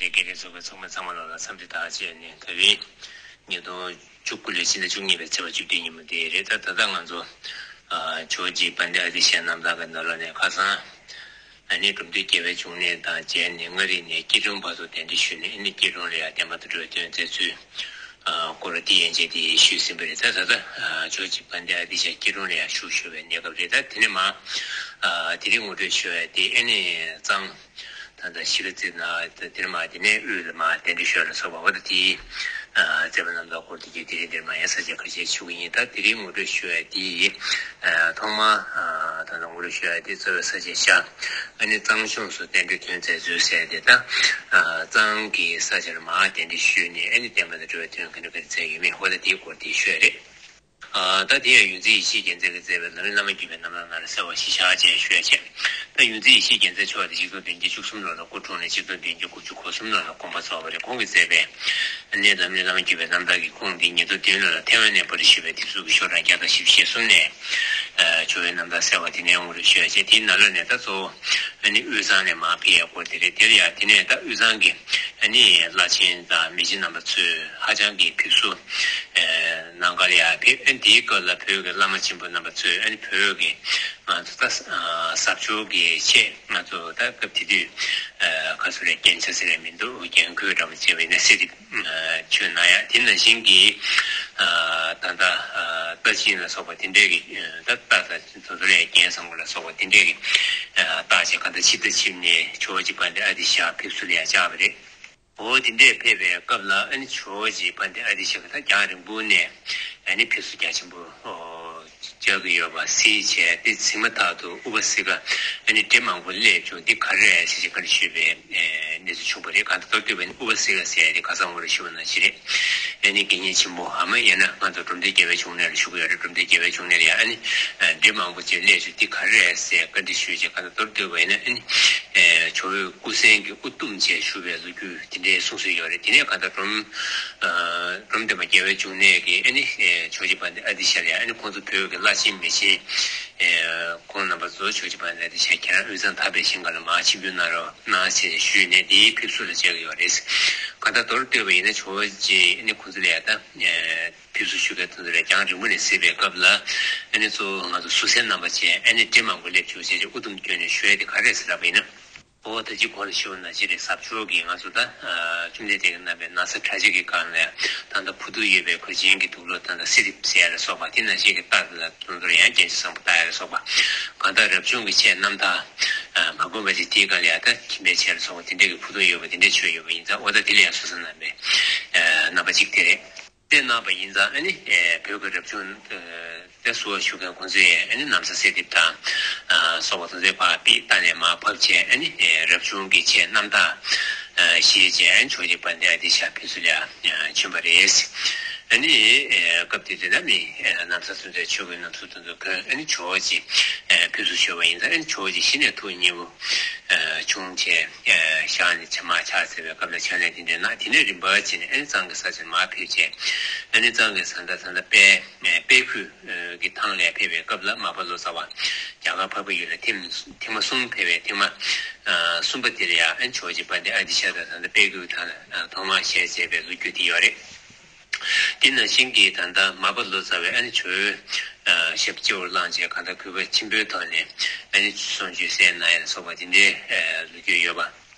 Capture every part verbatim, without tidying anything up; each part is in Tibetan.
དགེ་རྒན་ཚོགས་པའི་ཚོགས་མི་ཚང་མ་ལ་འཚམས་འདྲི་དང་བཅས་ནས། ད་རིང་ཉིས་སྟོང་བཅུ་དགུ་ལོའི་ཕྱི་ཟླ་བཅུ་གཉིས་པའི་ཚེས་པ་བཅུ་བདུན་ཉིན་མོ་དེ་རེད། ད་ད་ལྟ་ང་ཚོ་ཇོ་བོ་རྗེ་དཔལ་ལྡན་ཨ་ཏི་ཤའི་རྣམ་ཐར་གྱི་ནང་ལོགས་ནས། ཁ་སང་ཨ་ནི་འབྲོམ་སྟོན་རྒྱལ་བའི་འབྱུང་གནས་དང་མཇལ་ནས། མངའ་རིས་ནས་སྐྱིད་གྲོང་བར་དུ་གདན་འདྲེན་ཞུས་ནས། ཨ་ནི་སྐྱིད་གྲོང་ལ་ཡང་བསྟན་པ་དང་འགྲོ་བའི་དོན་མཛད་ཚུལ་སྐོར་དེ་ཡན་ཆད་དེ་ཞུས་ཟིན་པ་རེད། ད་ད་ལྟ་ཇོ་བོ་རྗེ་དཔལ་ལྡན་ཨ་ཏི་ཤ་སྐྱིད་གྲོང་ལ་ཡང་བཞུགས་བཞུགས་པའི་གནས་སྐབས་རེད། ད་དེ་ནས་མ་དེ་རིང་ངོ་སྤྲོད་ཞུ་བ་དེ་ཨ་ནི་གཙང་། ད་ལྟ་གཞིས་ཀ་རྩེ་ན་དེ་ནས་མ་དེ་ནས་དབུས་ལ་མ་གདན་འདྲེན་ཞུ་བ་ལ་སོགས་པ། འོ་ད་དེའི་མཛད་པ་རྣམ་ཐར་སྐོར་དེ་གྱད་དེ་རིང་འདིར་མ་ཡང་ས་བཅད་ཁ་ཤས་ཞུ་གི་ཡིན། ད་དེ་རིང་ངོ་སྤྲོད་ཞུ་བ་དེ་ཐོག་མ་ད་ལྟ་ངོ་སྤྲོད་ཞུ་བ་དེ་གཙོ་བོའི་ས་བཅད་བཞག་ཨ་ནི་གཙང་གཞུང་སུ་གདན་འདྲེན་དོན་མཛད་ཚུལ་ཟེར་ཏེ། ད་གཙང་གི་ས་ཆར་མ་གདན་འདྲེན་ཞུས་ནས་ཨ་ནི་བསྟན་པ་དང་འགྲོ་བའི་དོན་ག་འདྲ་ག་འདྲ་མཛད་ཡོད་མེད། འོ་ད་དེའི་སྐོར་དེ་ཞུ་བ་རེད། ཨ། ད་དེ་ཡང་ཡོངས་འཛིན་ཡེ་ཤེས་རྒྱལ་མཚན་གྱིས་མཛད་པའི་ལམ་རིམ་བླ་མ་བརྒྱུད་པའི་རྣམ་ཐར་ནང་ལ་གསལ་བ་ཞིག་བཞག་ཅེས་ཞུ་ཡ་བྱས། ད་ཡོངས་འཛིན་ཡེ་ཤེས་རྒྱལ་མཚན་མཆོག་དེ་ཆིག་སྟོང་བདུན་བརྒྱ་བཅུ་གསུམ་ལོ་ལ་སྐུ་འཁྲུངས་ནས་ཆིག་སྟོང་བདུན་བརྒྱ་དགུ་བཅུ་གོ་གསུམ་ལོ་ལ་དགོངས་པ་རྫོགས་པ་རེད། ཁོང་གིས་མཛད་པའི་ཨ་ནི་ལམ་རིམ་བླ་མ་བརྒྱུད་པའི་རྣམ་ཐར་གྱི་ཁུངས་འདི་ཉིས་སྟོང་བདུན་ལོ་ལ་ཐའེ་ཝན་ནས་པར་སྐྲུན་ཞུས་པའི་དེབ་གཟུགས་ཀྱི་ཤོག་གྲངས་བརྒྱ་དང་བཞི་བཅུ་ཞེ་གསུམ་ནས། ཨ། ཇོ་བོའི་རྣམ་ཐར་གསལ་བ་དེ་ནས་ངོ་སྤྲོད་ཞུ་ཡ་བྱས། དེའི་ནང་ལོགས་ནས་ད་གཙོ་བོ་ཨ་ནི་དབུས་གཙང་ནས་མར་ཕེབས་ཡ་སྐོར་དེ་རེད། དེ་ལ་ཡང་དེ་ནས་ད་དབུས་གཙང་གི་ཨ་ནི་བླ་ཆེན་དང་མི་ཆེན་རྣམ་པ་ཚོས་ཧ་ཅང་གི་ཕེབས་བསུ་གནང་ག་ལ་ཡང་ཕེབས། ཨ་ནི་དེའི་སྐབས་ལ་བོད་ཀྱི་བླ་མ་ཆེན་པོ་རྣམ་པ་ཚོས་ཨ་ནི་བོད་ཀྱི་ང་ཚོ་ད་ཟབ་སྦྱོང་གི་ཆེད། ང་ཚོ་ད་སྐབས་དེ་དུས་ཁ་སོ་རེ་རྒྱན་ཆ་ཟེར་ཡ་མི་འདུག་རྒྱན་གོས་འདྲ་པོ་བྱས་པའི་ནས་གསེར་དེབ་མཆོད་གནང་ཡ། དེ་ནང་བཞིན་གྱི་ད་ལྟ་རྟ་ཆེན་ལ་སོགས་པ་དེ་འདྲའི་གི་ད་རྟ་དང་དེ་ཚོ་ལ་རྒྱན་བཟང་པོ་ལ་སོགས་པ་དེ་འདྲའི་གི་བཏགས་བྱས། གང་ལྟར་ཆིབས་རྟ་ཆིབས་ནས་ཇོ་བོ་རྗེ་དཔལ་ལྡན་ཨ་ཏི་ཤ་ཕེབས་བསུ་ལ་ཡང་བཅར་བ་རེད། འོ་དེ་འདྲས་ཕེབས་པའི་སྐབས་ལ་ཨ་ནི་ཇོ་བོ་རྗེ་དཔལ་ལྡན་ཨ་ཏི་ཤ་གིས་ད་རྒྱང་རིང་པོ་ནས་ཨ་ནི་ཕེབས་བསུ་རྒྱ་ཆེན་པོ་བཅར་གྱི་ཡོད་པ་གཟིགས་བྱས། དེ་གཟིགས་མ་ཐག་ཏུ་དབུ་པ་གསེར་ཁ་ཨ་ནི་འདྲེ་མང་པོ་སླེབས་བྱུང་། འདི་ག་རེ་རེད་ཟེར་བྱས་བཀའ་འདྲི་ཞུས་པའི་གནས་ཚུལ་བྱུང་བ་རེད། གང་ལྟར་མདོར་བསྡུས་པ་ཡིན་ན་དབུ་པ་གསེར་ཁ་ཟེར་ཡ་དེ་ཁ་སང་ངོ་སྤྲོད་ཞུས་པ་ནང་བཞིན་རེད། ཨ་ནི་དགེ་བསྙེན་ཆེན་པོ་ཨ་མ་ཡང་ན་ང་ཚོ་འབྲོམ་སྟོན་རྒྱལ་བའི་འབྱུང་གནས་ལ་བཞུགས་ཀྱི་ཡོད་རེད། འབྲོམ་སྟོན་རྒྱལ་བའི་འབྱུང་གནས་ལ་ཡང་ཨ་ནི་འདྲེ་མང་པོ་ཅིག་སླེབས་བྱུང་། འདི་ག་རེ་རེད་ཟེར་བཀའ་འདྲི་ཞུས་བྱས། གང་ལྟར་མདོར་བསྡུས་པ་ཡིན་ན་ཨ་ནི་ཇོ་བོའི་སྐུ་མཚན་གྱི་དབུ་བཏུམས་བྱས་བཞུགས་པའི་ལོ་རྒྱུས་དེ་འདྲའི་གསུངས་སྲོལ་ཡོད་རེད། དེ་ནས་གང་ལྟར་འབྲོམ་འབྲོམ་སྟོན་པ་རྒྱལ་བའི་འབྱུང་གནས་ཀྱིས་ཨ་ནི་ཇོ་བོ་རྗེ་དཔལ་ལྡན་ཨ་ཏི་ཤ་ལ་ཡང་ཨ་ནི་ཁོང་ཚོ་བོད་ཀྱི་བླ་ཆེན་མི་ཆེན་ཁོང་རྣམ་པ་ཚོ་ཇོ་བོ་རྗེ་དཔལ་ལྡན་ཨ་ཏི་ཤ་ཁྱེད་རང་དབུས་གཙང་དག་པའི་ཞིང་ཁམས་ལ་མར་ཆིབས་བསྒྱུར་གནང་རོགས་གནང་ཞེས་ཞུས་ནས་དེའི་ཕེབས་བསུ་ལ་བཅར་གྱི་ཡོད་རེད། གང་ལྟར་མདོར་བསྡུས་པ་ཡིན་ན་ཇོ་བོ་རྗེ་ཨ་ནི་ཁོང་ཚོ་ལ་ཡང་ད་ཕེབས་བསུ་ཞུ་མཁན་དེ་ཚོ་ལ་རྒྱང་རིང་པོ་ནས་གཟིགས་པའི་སྐབས་ལ་ཨ་ནི་གཙོ་བོ་ང་ཚོ་ཟུར་གསལ་རྣམ་པ་བཅས་ཨ་ནི་འདྲེ་མང་པོ་སླེབས་བྱུང་བྱས་ཏེ་དབུ་དུམ་བསྐྱོན་ནས་ཞུ་ཡ་དེ་ག་རེ་རེད་ཟེར་ལབ་པ་ཡིན་ན། འོ་ད་ཅི་གོང་ལ་ཞུས་པ་ནང་བཞིན་རེད། ཟབ་སྦྱོང་གི་ང་ཚོ་ད་བཅོམ་ལྡན་འདས་ཀྱིས་གནང་བའི་ན་བཟའ་གྲྭ་ཆས་ཀྱི་སྒང་ལ་ད་ལྟ་ཕུ་ཐུག་ཡོད་པའི་གོས་ཆེན་གྱི་དུག་ལོག་ད་ལྟ་གསེར་དེབ་ཟེར་ཡ་ལ་སོགས་པ་དེ་ནང་བཞིན་གྱི་རྟ་དེ་ལ་དུང་དུར་ཡང་རྒྱན་ཆ་བཟང་པོ་བཏགས་ཡ་ལ་སོགས་པ། གང་ལྟར་རབ་བྱུང་གི་ཆས་རྣམ་དག་མ་གོན་པ་ཅིག་དེའི་སྒང་ལ་ཡང་ད་ཁྱིམ་པའི་ཆས་ལ་སོགས་པ་དེ་འདྲས་ཀྱི་ཕུ་ཐུག་ཡོད་པ་དེ་འདྲས་མཆོད་ཡོད་པ་ཡིན་ཙང་། འོ་ད་དེ་ལ་ཡང་བསུ་ས་གནང་བའི་རྣམ་པ་གཅིག་དེ་རེད། དེ་གནང་བ་ཡིན་ཙང་ཨ་ནི་བོད་ཀྱི་རབ་བྱུང་དེ་བསུ་བ་ཞུ་མཁན་ཁོང་ཚོས་ཨ་ནི་ན་བཟའ་གསེར་དེབ་དང་སོགས་པ་དེ་ཚོའི་ཕར་ཕུད་རྟ་ནས་མར་ཕབ་བྱས། ཨ་ནི་རབ་བྱུང་གི་ཆས་རྣམ་དག་བཞེས་བྱས་ཨ་ནི་ཇོ་བོ་རྗེ་དཔལ་ལྡན་ཨ་ཏི་ཤ་ཕེབས་བསུ་ལ་བྱོན་པ་རེད། ཨ་ནི་སྐབས་དེ་དུས་ན་མི་ན་བཟའ་སུམ་བརྩེགས་ཆོས་གོས་རྣམ་གསུམ་དེ་ཚོ་གོན་ཨ་ནི་ཇོ་བོ་རྗེ་ཕེབས་བསུ་ཞུས་པ་ཡིན་ཙང་། ཨ་ནི་ཇོ་བོ་རྗེ་གཞི་ནས་ཐུགས་མཉེས་པོ་བྱུང་བྱས་ཞལ་ནས་མཆི་མ་ཆག་ཟེར་བའི་སྐབས་ལ་ཕྱག་ལས་དེ་འདྲ་གནང་། དེ་ནས་རིམ་པ་བྱས་ནས་ཨ་ནི་གཙང་གི་ས་ཆར་མར་ཕེབས་བྱས། ཨ་ནི་གཙང་གི་ས་མཐའ་ད་ལྟ་དཔལ་དཔལ་ཁུལ་གྱི་ཐང་ལ་ཕེབས་པའི་སྐབས་ལ་མར་པ་ལོ་ཙཱ་བ་རྒྱ་གར་འཕགས་པའི་ཡུལ་ལ་ཐེངས་ཐེངས་མ་གསུམ་ཕེབས་པའི་ཐེངས་མ་གསུམ་པ་དེ་ལ་ཡང་ཨ་ནི་ཇོ་བོ་རྗེ་དཔལ་ལྡན་ཨ་ཏི་ཤ་དང་ད་ལྟ་དཔལ་ཁུལ་གྱི་ཐང་ལ་ཐོག་མར་ཞལ་མཇལ་བའི་ལོ་རྒྱུས་དེ་ཡོད་རེད། དེ་ནང་བཞིན་གྱི་ད་ལྟ་མར་པ་ལོ་ཙཱ་བས་ཨ་ནི་ཇོ་བོའི་ཞབས་སྤྱི་བོར་བླངས་བྱས་གང་ལྟར་གུས་པ་ཆེན་པོའི་ཐོག་ནས་ཨ་ནི་གསུང་ཆོས་གསན་གནང་ཡ་ལ་སོགས་པ་དེ་འདྲའི་ལོ་རྒྱུས་ཡོད་པ།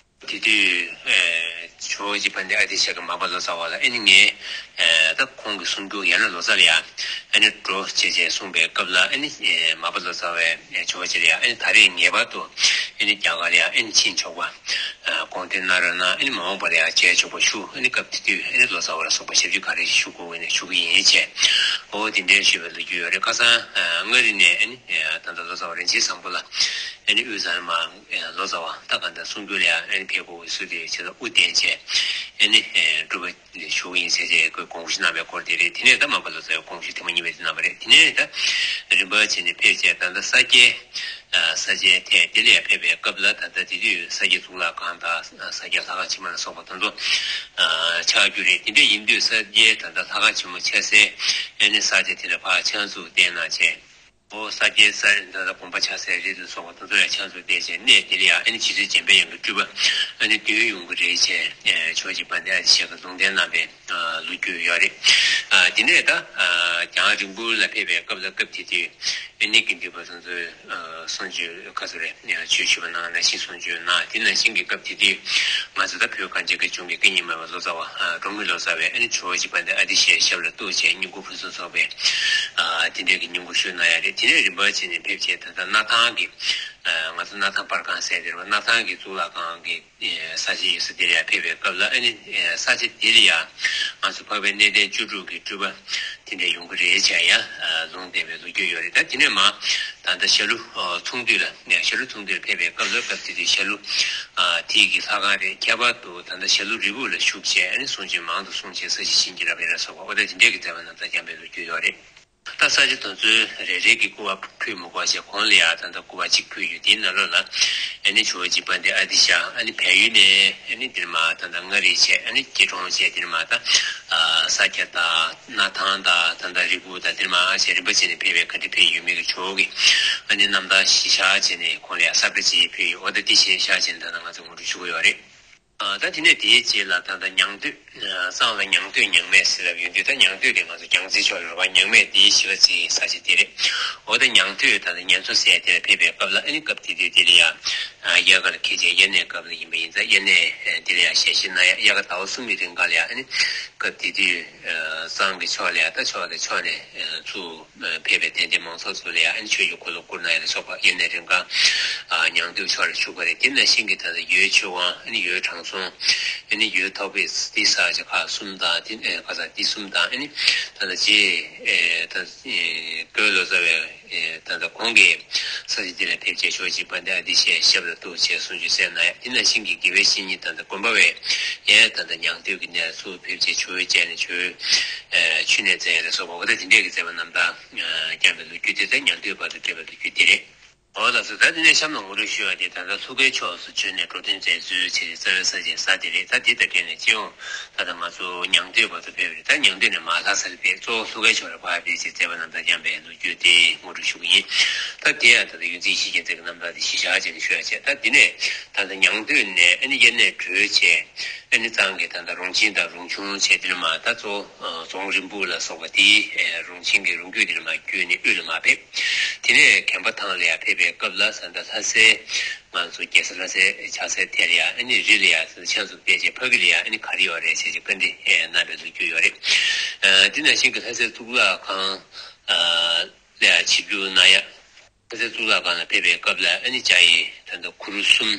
དེ་དུས་ཇོ་བོ་རྗེ་དཔལ་ལྡན་ཨ་ཏི་ཤ་གིས་མར་པ་ལོ་ཙཱ་བ་ལ་ཨ་ནི་ངས་ད་ཁོང་གི་གསུང་རྒྱུན་ཡང་ན་ལོ་ཙཱ་ལ་ཡང་ཨ་ནི་འགྲོ་བྱེད་ཅེས་གསུངས་པའི་སྐབས་ལ། ཨ་ནི་མར་པ་ལོ་ཙཱ་བས་ཇོ་བོ་རྗེ་ལ་ཡང་ཨ་ནི་ད་རེས་ངེས་པར་དུ་ཨ་ནི་རྒྱ་གར་ལ་ཡང་ཨ་ནི་ཕྱིན་ཆོག་པ་དགོངས་དོན་གནང་རོགས་གནང་། ཨ་ནི་མ་འོངས་པ་ལ་ཡང་མཇལ་ཆོག་པ་ཞུ། ཨ་ནི་སྐབས་དེ་དུས་ཨ་ནི་ལོ་ཙཱ་བ་ལ་སོགས་པ་ཞབས་ཕྱི་ག་རེ་ཞུ་དགོས་ཨ་ནི་ཞུ་གི་ཡིན་བྱས། འོ་དེ་འདྲའི་ཞུས་པའི་ལོ་རྒྱུས་ཡོད་རེད། ཁ་སང་མངའ་རིས་ནས་ཨ་ནི་ད་ལྟ་ལོ་ཙཱ་བ་རིན་ཆེན་བཟང་པོ་ལ་ཨ་ནི་དབུས་གཙང་མར་ལོ་ཙཱ་བ་ད་ག་འདྲ་གསུང་རྒྱུན་ལ་ཡང་ཨ་ནི་ཕེབས་དགོས་ཀྱི་སྲོལ་དེ་བྱས་ཙང་དབུ་བརྟན་བྱས་ཨ་ནི་སྒྲུབ་པ་ཞུ་གི་ཡིན་ཟེར་བྱས་དགོངས་ཞུ་གནང་བའི་སྐོར་དེ་རེད། དེ་ནས་ད་མར་པ་ལོ་ཙཱ་བས་དགོངས་ཞུ་ཐེངས་མ་གཉིས་པ་དེ་གནང་བ་རེད། དེ་ནས་ད་རིམ་པ་བྱས་ནས་ཕེབས་བྱས་ད་ལྟ་ས་སྐྱའི་ས་ཆའི་ཐད་དེ་ལ་ཡང་ཕེབས་པའི་སྐབས་ལ་ད་ལྟ་དེ་དུས་ས་སྐྱའི་གཙུག་ལག་ཁང་དང་ས་སྐྱ་ལྷ་ཁང་ཆེན་མོ་ལ་སོགས་པ་དེ་ཚོ་ཆགས་རྒྱུ་རེད། དེ་འདྲ་ཡིན་དུས་ས་སྐྱའི་ད་ལྟ་ལྷ་ཁང་ཆེན་མོ་ཆགས་སའི་ཨ་ནི་ས་ཆ་དེ་ལ་ཕར་ཕྱག་མཛུབ་བསྟན་གནང་བྱས། ཨོ་ས་སྐྱའི་ས་ད་ལྟ་དགོན་པ་ཆགས་སའི་རི་ལ་སོགས་པ་དེ་ཚོ་ལ་ཕྱག་མཛོད་བཏབ་བྱས་གནས་དེ་ལ་ཡང་ཨ་ནི་རྗེ་བཙུན་འཇམ་དཔལ་དབྱངས་ཀྱི་སྤྲུལ་པ་ཨ་ནི་བདུན་ཡོང་གི་རེད་བྱས། ཇོ་བོ་རྗེ་དཔལ་ལྡན་ཨ་ཏི་ཤ་གིས་ལུང་བསྟན་གནང་བའི་ལོ་རྒྱུས་ཡོད་རེད། དེ་ནས་ད་རྒྱང་རིང་པོ་ལ་ཕེབས་པའི་སྐབས་ལ་སྐབས་དེ་དུས་ཨ་ནི་དགེ་འདུན་པ་དེ་ཚོས་གསུང་ཆོས་ག་ཚོད་རེད། ཆོས་ཞུ་བ་གནང་ནང་བཞིན་གསུང་ཆོས་གནང་། དེ་ནང་བཞིན་གྱི་སྐབས་དེ་དུས་ང་ཚོ་ད་བོད་གངས་ཅན་གྱི་ལྗོངས་ཀྱི་སྐད་གཉིས་སྨྲ་བའི་ལོ་ཙཱ་བ་འབྲོང་མི་ལོ་ཙཱ་བས་ཨ་ནི་ཇོ་བོ་རྗེ་དཔལ་ལྡན་ཨ་ཏི་ཤའི་ཞབས་ལ་གཏུགས་བྱས་སྙན་སྐུ་ཕུན་སུམ་ཚོགས་པའི་དེ་འདྲའི་གི་སྙན་སྐུ་ཞུས་གནང་ཡ་རེད། དེ་ནས་རིམ་པ་བྱས་ནས་ཕེབས་བྱས་ད་ལྟ་སྣར་ཐང་གི་ང་ཚོ་སྣར་ཐང་པར་ཁང་ཟེར་དེ་རེད་པ། སྣར་ཐང་གི་གཙུག་ལག་ཁང་གི་ས་ཆ་ཡོད་ས་དེ་ལ་ཡང་ཕེབས་པའི་སྐབས་ལ་ཨ་ནི་ས་ཆ་དེ་ལ་ཡང་ང་ཚོ་འཕགས་པའི་གནས་བརྟན་བཅུ་དྲུག་གི་སྤྲུལ་པ་དེ་འདྲ་ཡོང་གི་རེད་བྱས་ཡ་ལུང་བསྟན་པའི་ལོ་རྒྱུས་ཡོད་རེད། ད་དེ་ནས་མ་ད་ལྟ་ཞྭ་ལུ་ཚོང་འདུས་ལ་ཞྭ་ལུ་ཚོང་འདུས་ལ་ཕེབས་པའི་སྐབས་ལ་སྐབས་དེ་དུས་ཞྭ་ལུ་དེའི་གི་ལྷ་ཁང་རེད། ཁྱད་པར་དུ་ད་ལྟ་ཞྭ་ལུ་རིལ་བུ་ལ་བཞུགས་བྱས་ཨ་ནི་གསུང་ཆོས་མང་དུ་གསུངས་བྱས་ས་གཞི་བྱིན་གྱིས་བརླབས་པ་ལ་སོགས་པ་འོ་ད་དེ་འདྲའི་གི་མཛད་པ་རྣམ་ཐར་བསྐྱངས་པའི་ལོ་རྒྱུས་ཡོད་རེད། ད་ས་ཆ་དེ་ཚོའི་རེ་རེ་གི་སྐུ་པར་ཕུལ་མི་དགོས་བྱས་གོང་ལ་ཡང་ད་ལྟ་སྐུ་པར་གཅིག་ཕུལ་ཡོད། དེའི་ནང་ལོགས་ལ་ཨ་ནི་ཇོ་བོ་རྗེ་དཔལ་ལྡན་ཨ་ཏི་ཤ་ཨ་ནི་བལ་ཡུལ་ནས་ཨ་ནི་འདིར་མ་ད་ལྟ་མངའ་རིས་བྱས་ཨ་ནི་སྐྱིད་གྲོང་བྱས་འདིར་མ་ད་ས་སྐྱ་དང་སྣར་ཐང་དང་ད་ལྟ་རི་ཁུག་དང་འདིར་མ་བྱས་རིམ་པ་བྱས་ནས་ཕེབས་པའི་ག་འདྲ་ཕེབས་ཡོད་མེད་ཀྱི་ཇོ་བོ་གི་ཨ་ནི་རྣམ་ཐར་གཞི་བཞག་བྱས་ནས་གོང་ལ་ཡང་ས་བཀྲ་ཅིག་ཕུལ་ཡོད། འོ་ད་འདི་གཞི་བཞག་བྱས་ནས་ད་ལྟ་ང་ཚོ་ངོ་སྤྲོད་ཞུ་གི་ཡོད་རེད། ད་དེ་ནས་དེའི་རྗེས་ལ་ད་ལྟ་ཉང་སྟོད། གཙང་ལ་ཉང་སྟོད་ཉང་སྨད་ཟེར་ལབ་ཡོང་དུས་ད་ཉང་སྟོད་དེ་ང་ཚོ་རྒྱལ་རྩེ་ཕྱོགས་ལ་རེད་པ། ཉང་སྨད་དེའི་གཞིས་ཀ་རྩེའི་ས་ཆ་དེ་རེད། འོ་ད་ཉང་སྟོད་ད་ལྟ་ཉན་མཚོ་ཟེར་དེ་ལ་ཕེབས་པའི་སྐབས་ལ་ཨ་ནི་སྐབས་དེ་དུས་དེ་ལ་ཡང་དབྱར་ཁར་ཁད་བྱས་དབྱར་གནས་སྐབས་ལ་ཡིན་པ་ཡིན་ཙང་དབྱར་གནས་དེ་ལ་ཡང་ཞལ་བཞེས་གནང་ཡ། དབྱར་ཁ་ཟླ་བ་གསུམ་གྱི་རིང་ག་ལ་ཡང་ཨ་ནི་སྐབས་དེ་དུས་གཙང་གི་ཕྱོགས་ལ་ཡང་ད་ཕྱོགས་དང་ཕྱོགས་ནས་ཚུར་ཕེབས་པའི་དད་ལྡན་མང་ཚོགས་ཚོ་ལ་ཡང་ཨ་ནི་ཆོས་ཀྱི་འཁོར་ལོ་བསྐོར་གནང་ཡ་ལ་སོགས་པ་དབྱར་གནས་རིང་ག་ཉང་སྟོད་ཕྱོགས་ལ་བཞུགས་པ་རེད། དེ་ནང་བཞིན་གྱི་ད་ལྟ་ཡུལ་ཆོས་དབང་ཨ་ནི་ཡུལ་དྲང་སྲོང་ཨ་ནི་ཡུལ་ཐོག་པའི་དེ་ས་ཆ་ཁག་གསུམ་དང་དེ་ཁ་ས་དེ་གསུམ་དང་ཨ་ནི་ད་ལྟ་རྗེ་ད་རྒོད་ལོ་ཙཱ་བས་ད་ལྟ་གོང་གི་ས་ཆ་དེ་ལ་ཕེབས་བྱས་ཇོ་བོ་རྗེ་དཔལ་ལྡན་ཨ་ཏི་ཤའི་ཞབས་ལ་གཏུགས་བྱས་གསུང་ཆོས་གསན་གནང་ཡ། དེ་ནང་བཞིན་གྱི་དགེ་བའི་བཤེས་གཉེན་ད་ལྟ་དགོན་པ་བས་ཡང་ད་ལྟ་ཉང་སྟོད་ཀྱི་གནས་ལ་ཚུར་ཕེབས་བྱས་ཇོ་བོའི་སྤྱན་ནས་ཇོ་བོའི་ཆོས་གནས་མཛད་ཡ་ལ་སོགས་པ་འོ་ད་དེ་འདྲའི་གི་མཛད་པ་རྣམ་ཐར་བསྐྱངས་པའི་ལོ་རྒྱུས་དེ་ད་ཉང་སྟོད་བར་དུ་འཕྲད་པའི་ལོ་རྒྱུས་དེ་རེད། འོ་ལགས་སོ། ད་དེ་ནས་གཤམ་ལ་ངོ་སྤྲོད་ཞུ་བ་དེ་ད་ལྟ་ལྷོ་ཁའི་ཕྱོགས་སུ་བྱོན་ནས་འགྲོ་དོན་མཛད་ཚུལ་བྱས་ཏེ་རྩ་བའི་ས་ཆའི་ས་དེ་རེད། ད་དེ་དང་འབྲེལ་ནས་སྤྱི་ཡོངས་ད་ལྟ་ང་ཚོ་ཉང་སྟོད་བར་དུ་ཕེབས་པ་རེད། ད་ཉང་སྟོད་ནས་མར་ལྷ་སར་ཕེབས་གཙོ་བོ་ལྷོ་ཁའི་ཕྱོགས་ལ་ཕར་ཕེབས་ཅེས་མཛད་པ་རྣམ་ཐར་བསྐྱངས་པའི་ལོ་རྒྱུས་དེ་ངོ་སྤྲོད་ཞུ་གི་ཡིན། ད་དེ་ཡང་ད་ལྟ་ཡོངས་འཛིན་ཡེ་ཤེས་རྒྱལ་མཚན་གྱི་རྣམ་ཐར་དེ་གཞི་བཞག་བྱས་ནས་ཞུ་ཡ་བྱས། ད་དེ་ནས་ད་ལྟ་ཉང་སྟོད་ནས་ཨ་ནི་དབྱར་གནས་གྲོལ་བྱས་ཨ་ནི་གཙང་གི་ད་ལྟ་རོང་ཆེན་དང་རོང་ཆུང་བྱས་འདིར་མར་ད་གཙོ་བོ་རྫོང་རིན་སྤུངས་ལ་སོགས་པ་དེའི་རོང་ཆེན་གྱི་རོང་རྒྱུད་འདིར་མར་བརྒྱུད་ནས་དབུས་ལ་མར་ཕེབས། དེ་ནས་གྱེན་པ་ཐང་ལ་ཡར་ཕེབས་པའི་སྐབས་ལ་ད་ལྟ་ལྷ་སའི་ང་ཚོ་རྒྱལ་ས་ལྷ་སའི་ཆགས་སའི་དེར་ཡང་ཨ་ནི་རི་ལ་ཡང་ཆ་འཛུགས་བསྡད་རྗེས་ཕ་གི་ལ་ཡང་ཨ་ནི་ག་རེ་ཡོད་རེད་ཟེར་རྗེས་བཀའ་འདྲི་གནང་བའི་ལོ་རྒྱུས་ཡོད་རེད། དེ་ནང་བཞིན་གྱི་ལྷ་སའི་གཙུག་ལག་ཁང་ལ་ཡང་ཆིབས་བསྒྱུར་གནང་ཡ། ལྷ་སའི་གཙུག་ལག་ཁང་ལ་ཕེབས་པའི་སྐབས་ལ་ཨ་ནི་ལྕགས་ཡི་ད་ལྟ་གུ་རུ་གསུམ་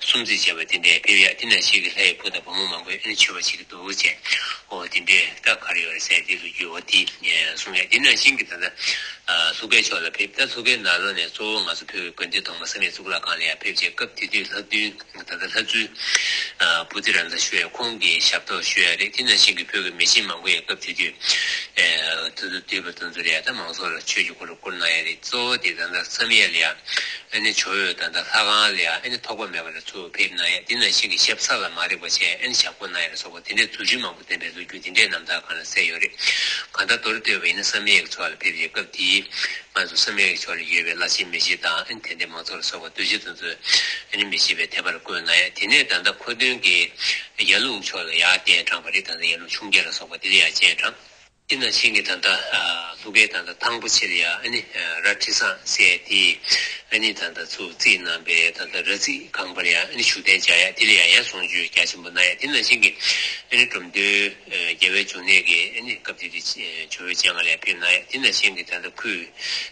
གསུམ་བརྩིགས་བྱས་པ་དེ་འདྲའི་ཕེབས་ཡ། དེ་ནང་བཞིན་གྱི་ལྷ་ཡི་བུ་དང་བུ་མོ་མང་པོས་ཨ་ནི་མཆོད་པ་བྱེད་ཀྱི་འདུག་ཅེས་འོ་དེ་འདྲའི་ད་ག་རེ་ཡོད་རེད་ཟེར་དེ་ལོ་རྒྱུས་འོ་དེ་གསུང་ཡ། དེ་ནང་བཞིན་གྱི་ད་ལྟ་ལྷོ་ཁའི་ཕྱོགས་ལ་ཕེབས། ད་ལྷོ་ཁའི་ནང་ལོགས་ནས་གཙོ་བོ་ང་ཚོ་བོད་ཀྱི་དགོན་སྡེ་ཐོག་མ་བསམ་ཡས་གཙུག་ལག་ཁང་ལ་ཡང་ཕེབས་རྗེས་སྐབས་དེ་དུས་ལྷ་བདུན་ད་ལྟ་ལྷ་བཙུན་པོ་ཏི་ར་ཛ་ཞུ་ཡ་ཁོང་གི་ཞབས་ཏོག་ཞུ་ཡ་རེད། དེ་ནང་བཞིན་གྱི་བོད་ཀྱི་མི་ཆེན་མང་པོ་ཡང་སྐབས་དེ་དུས་དེ་ཚོ་འདུས་པ་དེ་ཚོ་ལ་ཡང་ད་མང་ཚོགས་ལ་ཆོས་ཀྱི་འཁོར་ལོ་བསྐོར་གནང་ཡ་རེད། གཙོ་བོ་དེ་ད་ལྟ་བསམ་ཡས་ལ་ཡང་ཨ་ནི་ཇོ་བོས་ད་ལྟ་ལྷ་ཁང་ལ་ཡང་ཨ་ནི་ཐོགས་པ་མེད་པ་ལ་ཚུར་ཕེབས་གནང་ཡ། དེ་ནང་བཞིན་གྱི་ཞབས་ས་ལ་མ་རིག་པ་བྱས་ཨ་ནི་ཞབས་བསྐོར་གནང་ཡ་ལ་སོགས་པ་དེ་འདྲའི་མཛད་རྗེས་མང་པོ་བསྟན་པའི་ལོ་རྒྱུས་དེ་འདྲའི་རྣམ་ཐར་སྒང་ལ་གསལ་ཡོད་རེད། གང་ལྟར་མདོར་བསྡུས་པ་ཡིན་ན་བསམ་ཡས་ཀྱི་ཕྱོགས་ལ་ཕེབས་པའི་སྐབས་དེའི་ང་ཚོ་བསམ་ཡས་ཀྱི་ཕྱོགས་ལ་ཡོད་པའི་བླ་ཆེན་མི་ཆེན་དང་ཨ་ནི་དད་ལྡན་མང་ཚོགས་ལ་སོགས་པ་གདུལ་བྱ་དེ་ཚོས་ཨ་ནི་མི་ཕྱེད་པའི་དད་པར་བཀོད་གནང་ཡ། དེ་ནས་ད་ལྟ་མཁོ་སྟོན་གྱིས་ཡར་ཀླུང་ཕྱོགས་ལ་ཡར་སྤྱན་དྲངས་པ་རེད། ད་ལྟ་ཡར་ཀླུང་ཆུང་བརྒྱད་ལ་སོགས་པ་དེ་ལ་ཡར་སྤྱན་དྲངས། དེ་ནང་བཞིན་གྱི་ད་ལྟ་ལྷོ་ཁའི་ད་ལྟ་ཐང་པོ་ཆེ་ལ་ཡ་ཨ་ནི་ར་ཁྲི་བཟང་ཟེར་དེ་ཨ་ནི་ད་ལྟ་ཚུར་བརྩིགས་གནང་པའི་ད་ལྟ་ར་བརྩིགས་ཁང་པ་ལ་ཡ་ཨ་ནི་བཞུགས་གདན་འཇགས་ཡ། དེ་ལ་ཡ་ཡང་གསུང་ཆོས་རྒྱ་ཆེན་པོ་གནང་ཡ། དེ་ནང་བཞིན་གྱི་ཨ་ནི་འབྲོམ་སྟོན་རྒྱལ་བའི་འབྱུང་གནས་ཀྱི་ཨ་ནི་སྐབས་དེ་དུས་ཇོ་བོའི་སྤྱན་སྔར་ལ་ཡ་ཕེབས་གནང་ཡ། དེ་ནང་བཞིན་གྱི་ད་ལྟ་ཁོས་